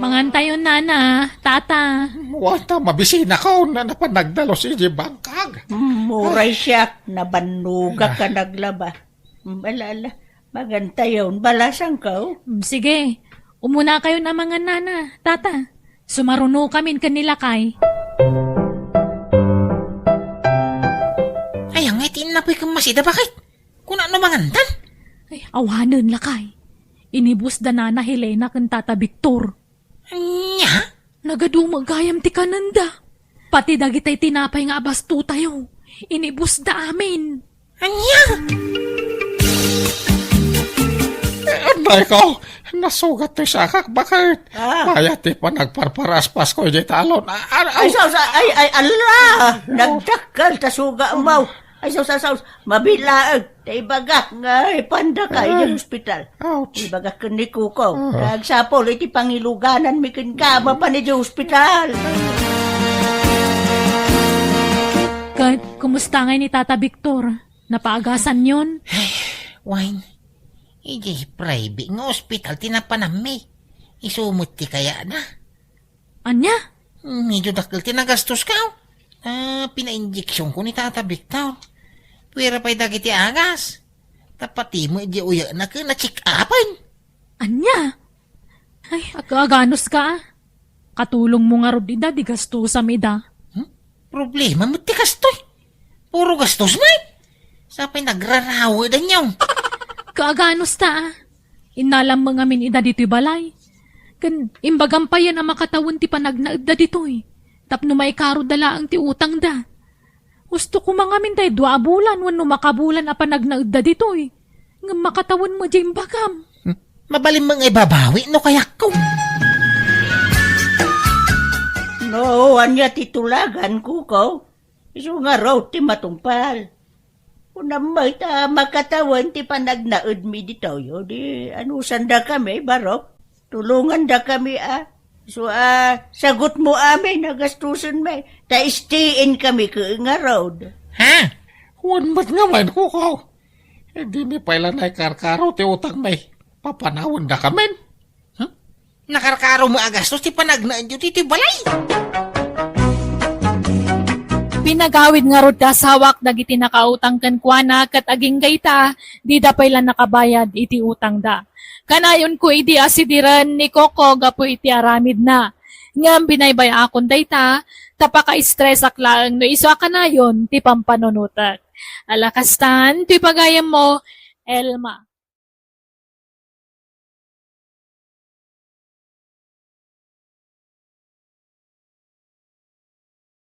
Mangantayon, Nana, Tata. Wen ta mabisinakon a napan nagdalus iti bangkag. Mm, uray siak, nabannogak a naglaba. Mm, ala, ala, mangantayon, balasangko. Mm, sige, umunakayon a mangan, Nana, Tata. Sumarunokamin ken ni lakay. Ay, angay ti innapoy ken masida, baket? Kuna no mangantan? Ay, awanen, lakay. Inibusda Nana Helena ken Tata Victor. Ania? Nagadu met gayam ti kanenda. Pati dagitay tinapay nga abastotayo, inibusda amin. Ania? Eh, anay ko, nasugat ti sakak, baket? Ah. Kaya ti panagparparaspas ko iti talon. Ah, ah, Ay, ah. Sus, ay, ay, ala! Nagdakkel ta suga mo. Ay, sus, sus, sus. Mabilaeg. Ta ibagak nga ipanda ka Ah. iti hospital. Ouch. Ibagak ken ni Kuko. Ah. Agsapul iti pangilugananmi kenka, mapan iti hospital. Ket, kumusta ngay ni Tata Victor? Napaagasanyon? Ay, wen, idiay private nga ospital ti napananmi. Isu met ti kayatna. Ania? Medyo dakkel ti nagastoska. Ah, pinainjeksionko ni Tata Victor. Puera pay dagiti agas. Ta pati met idiay uyekna ken na-check-upen. Ania? Ay, aga-aganuska, a. Katulongmo ngarud ida, di gastosam ida. Hmm? Problema met ti kastoy. Puro gastos met. Sapay nagrarawe danyo. Kaaganusta, a. Innalam met ngamin ida ditoy balay. Ken imbagam payen a makatawen ti panagnaedda ditoy. Tapno maikaroda laeng ti utangda. Gusto koma ngamin tay dua a bulan wenno makabulan a panagnaedda ditoy. Ngem makatawen met diay imbagam. Hmm? Mabalin met nga ibabawi no kayatko. No, ania ti tulagan, Kuko? Isu ngarud ti matungpal. Kunam met a makatawen ti panagnaedmi ditoy, o di anusandakami, Barok? Tulongandakami, a. Isu a sagutmo amin a gastosenmi, ta stay-in kami ket ngarud. Ha? Wen met ngamin, Kuko. Eh, dimi pay la naikarkaro ti utangmi. Papanawendakamin. Hmm? Nakarkaro met a gastos ti panagnaedyo ditoy balay. Pinagawid ngarud ti asawak dagiti nakautang kenkuana ket agingga ita, dida pay la nakabayad iti utangda. Kanayonko idi a sidiren ni Coco gapu iti aramidna. Ngem binaybay-akon dayta, ta pakaestresak laeng no isu a kanayon ti pampanunotek. Ala kastan, ti pagayammo, Elma.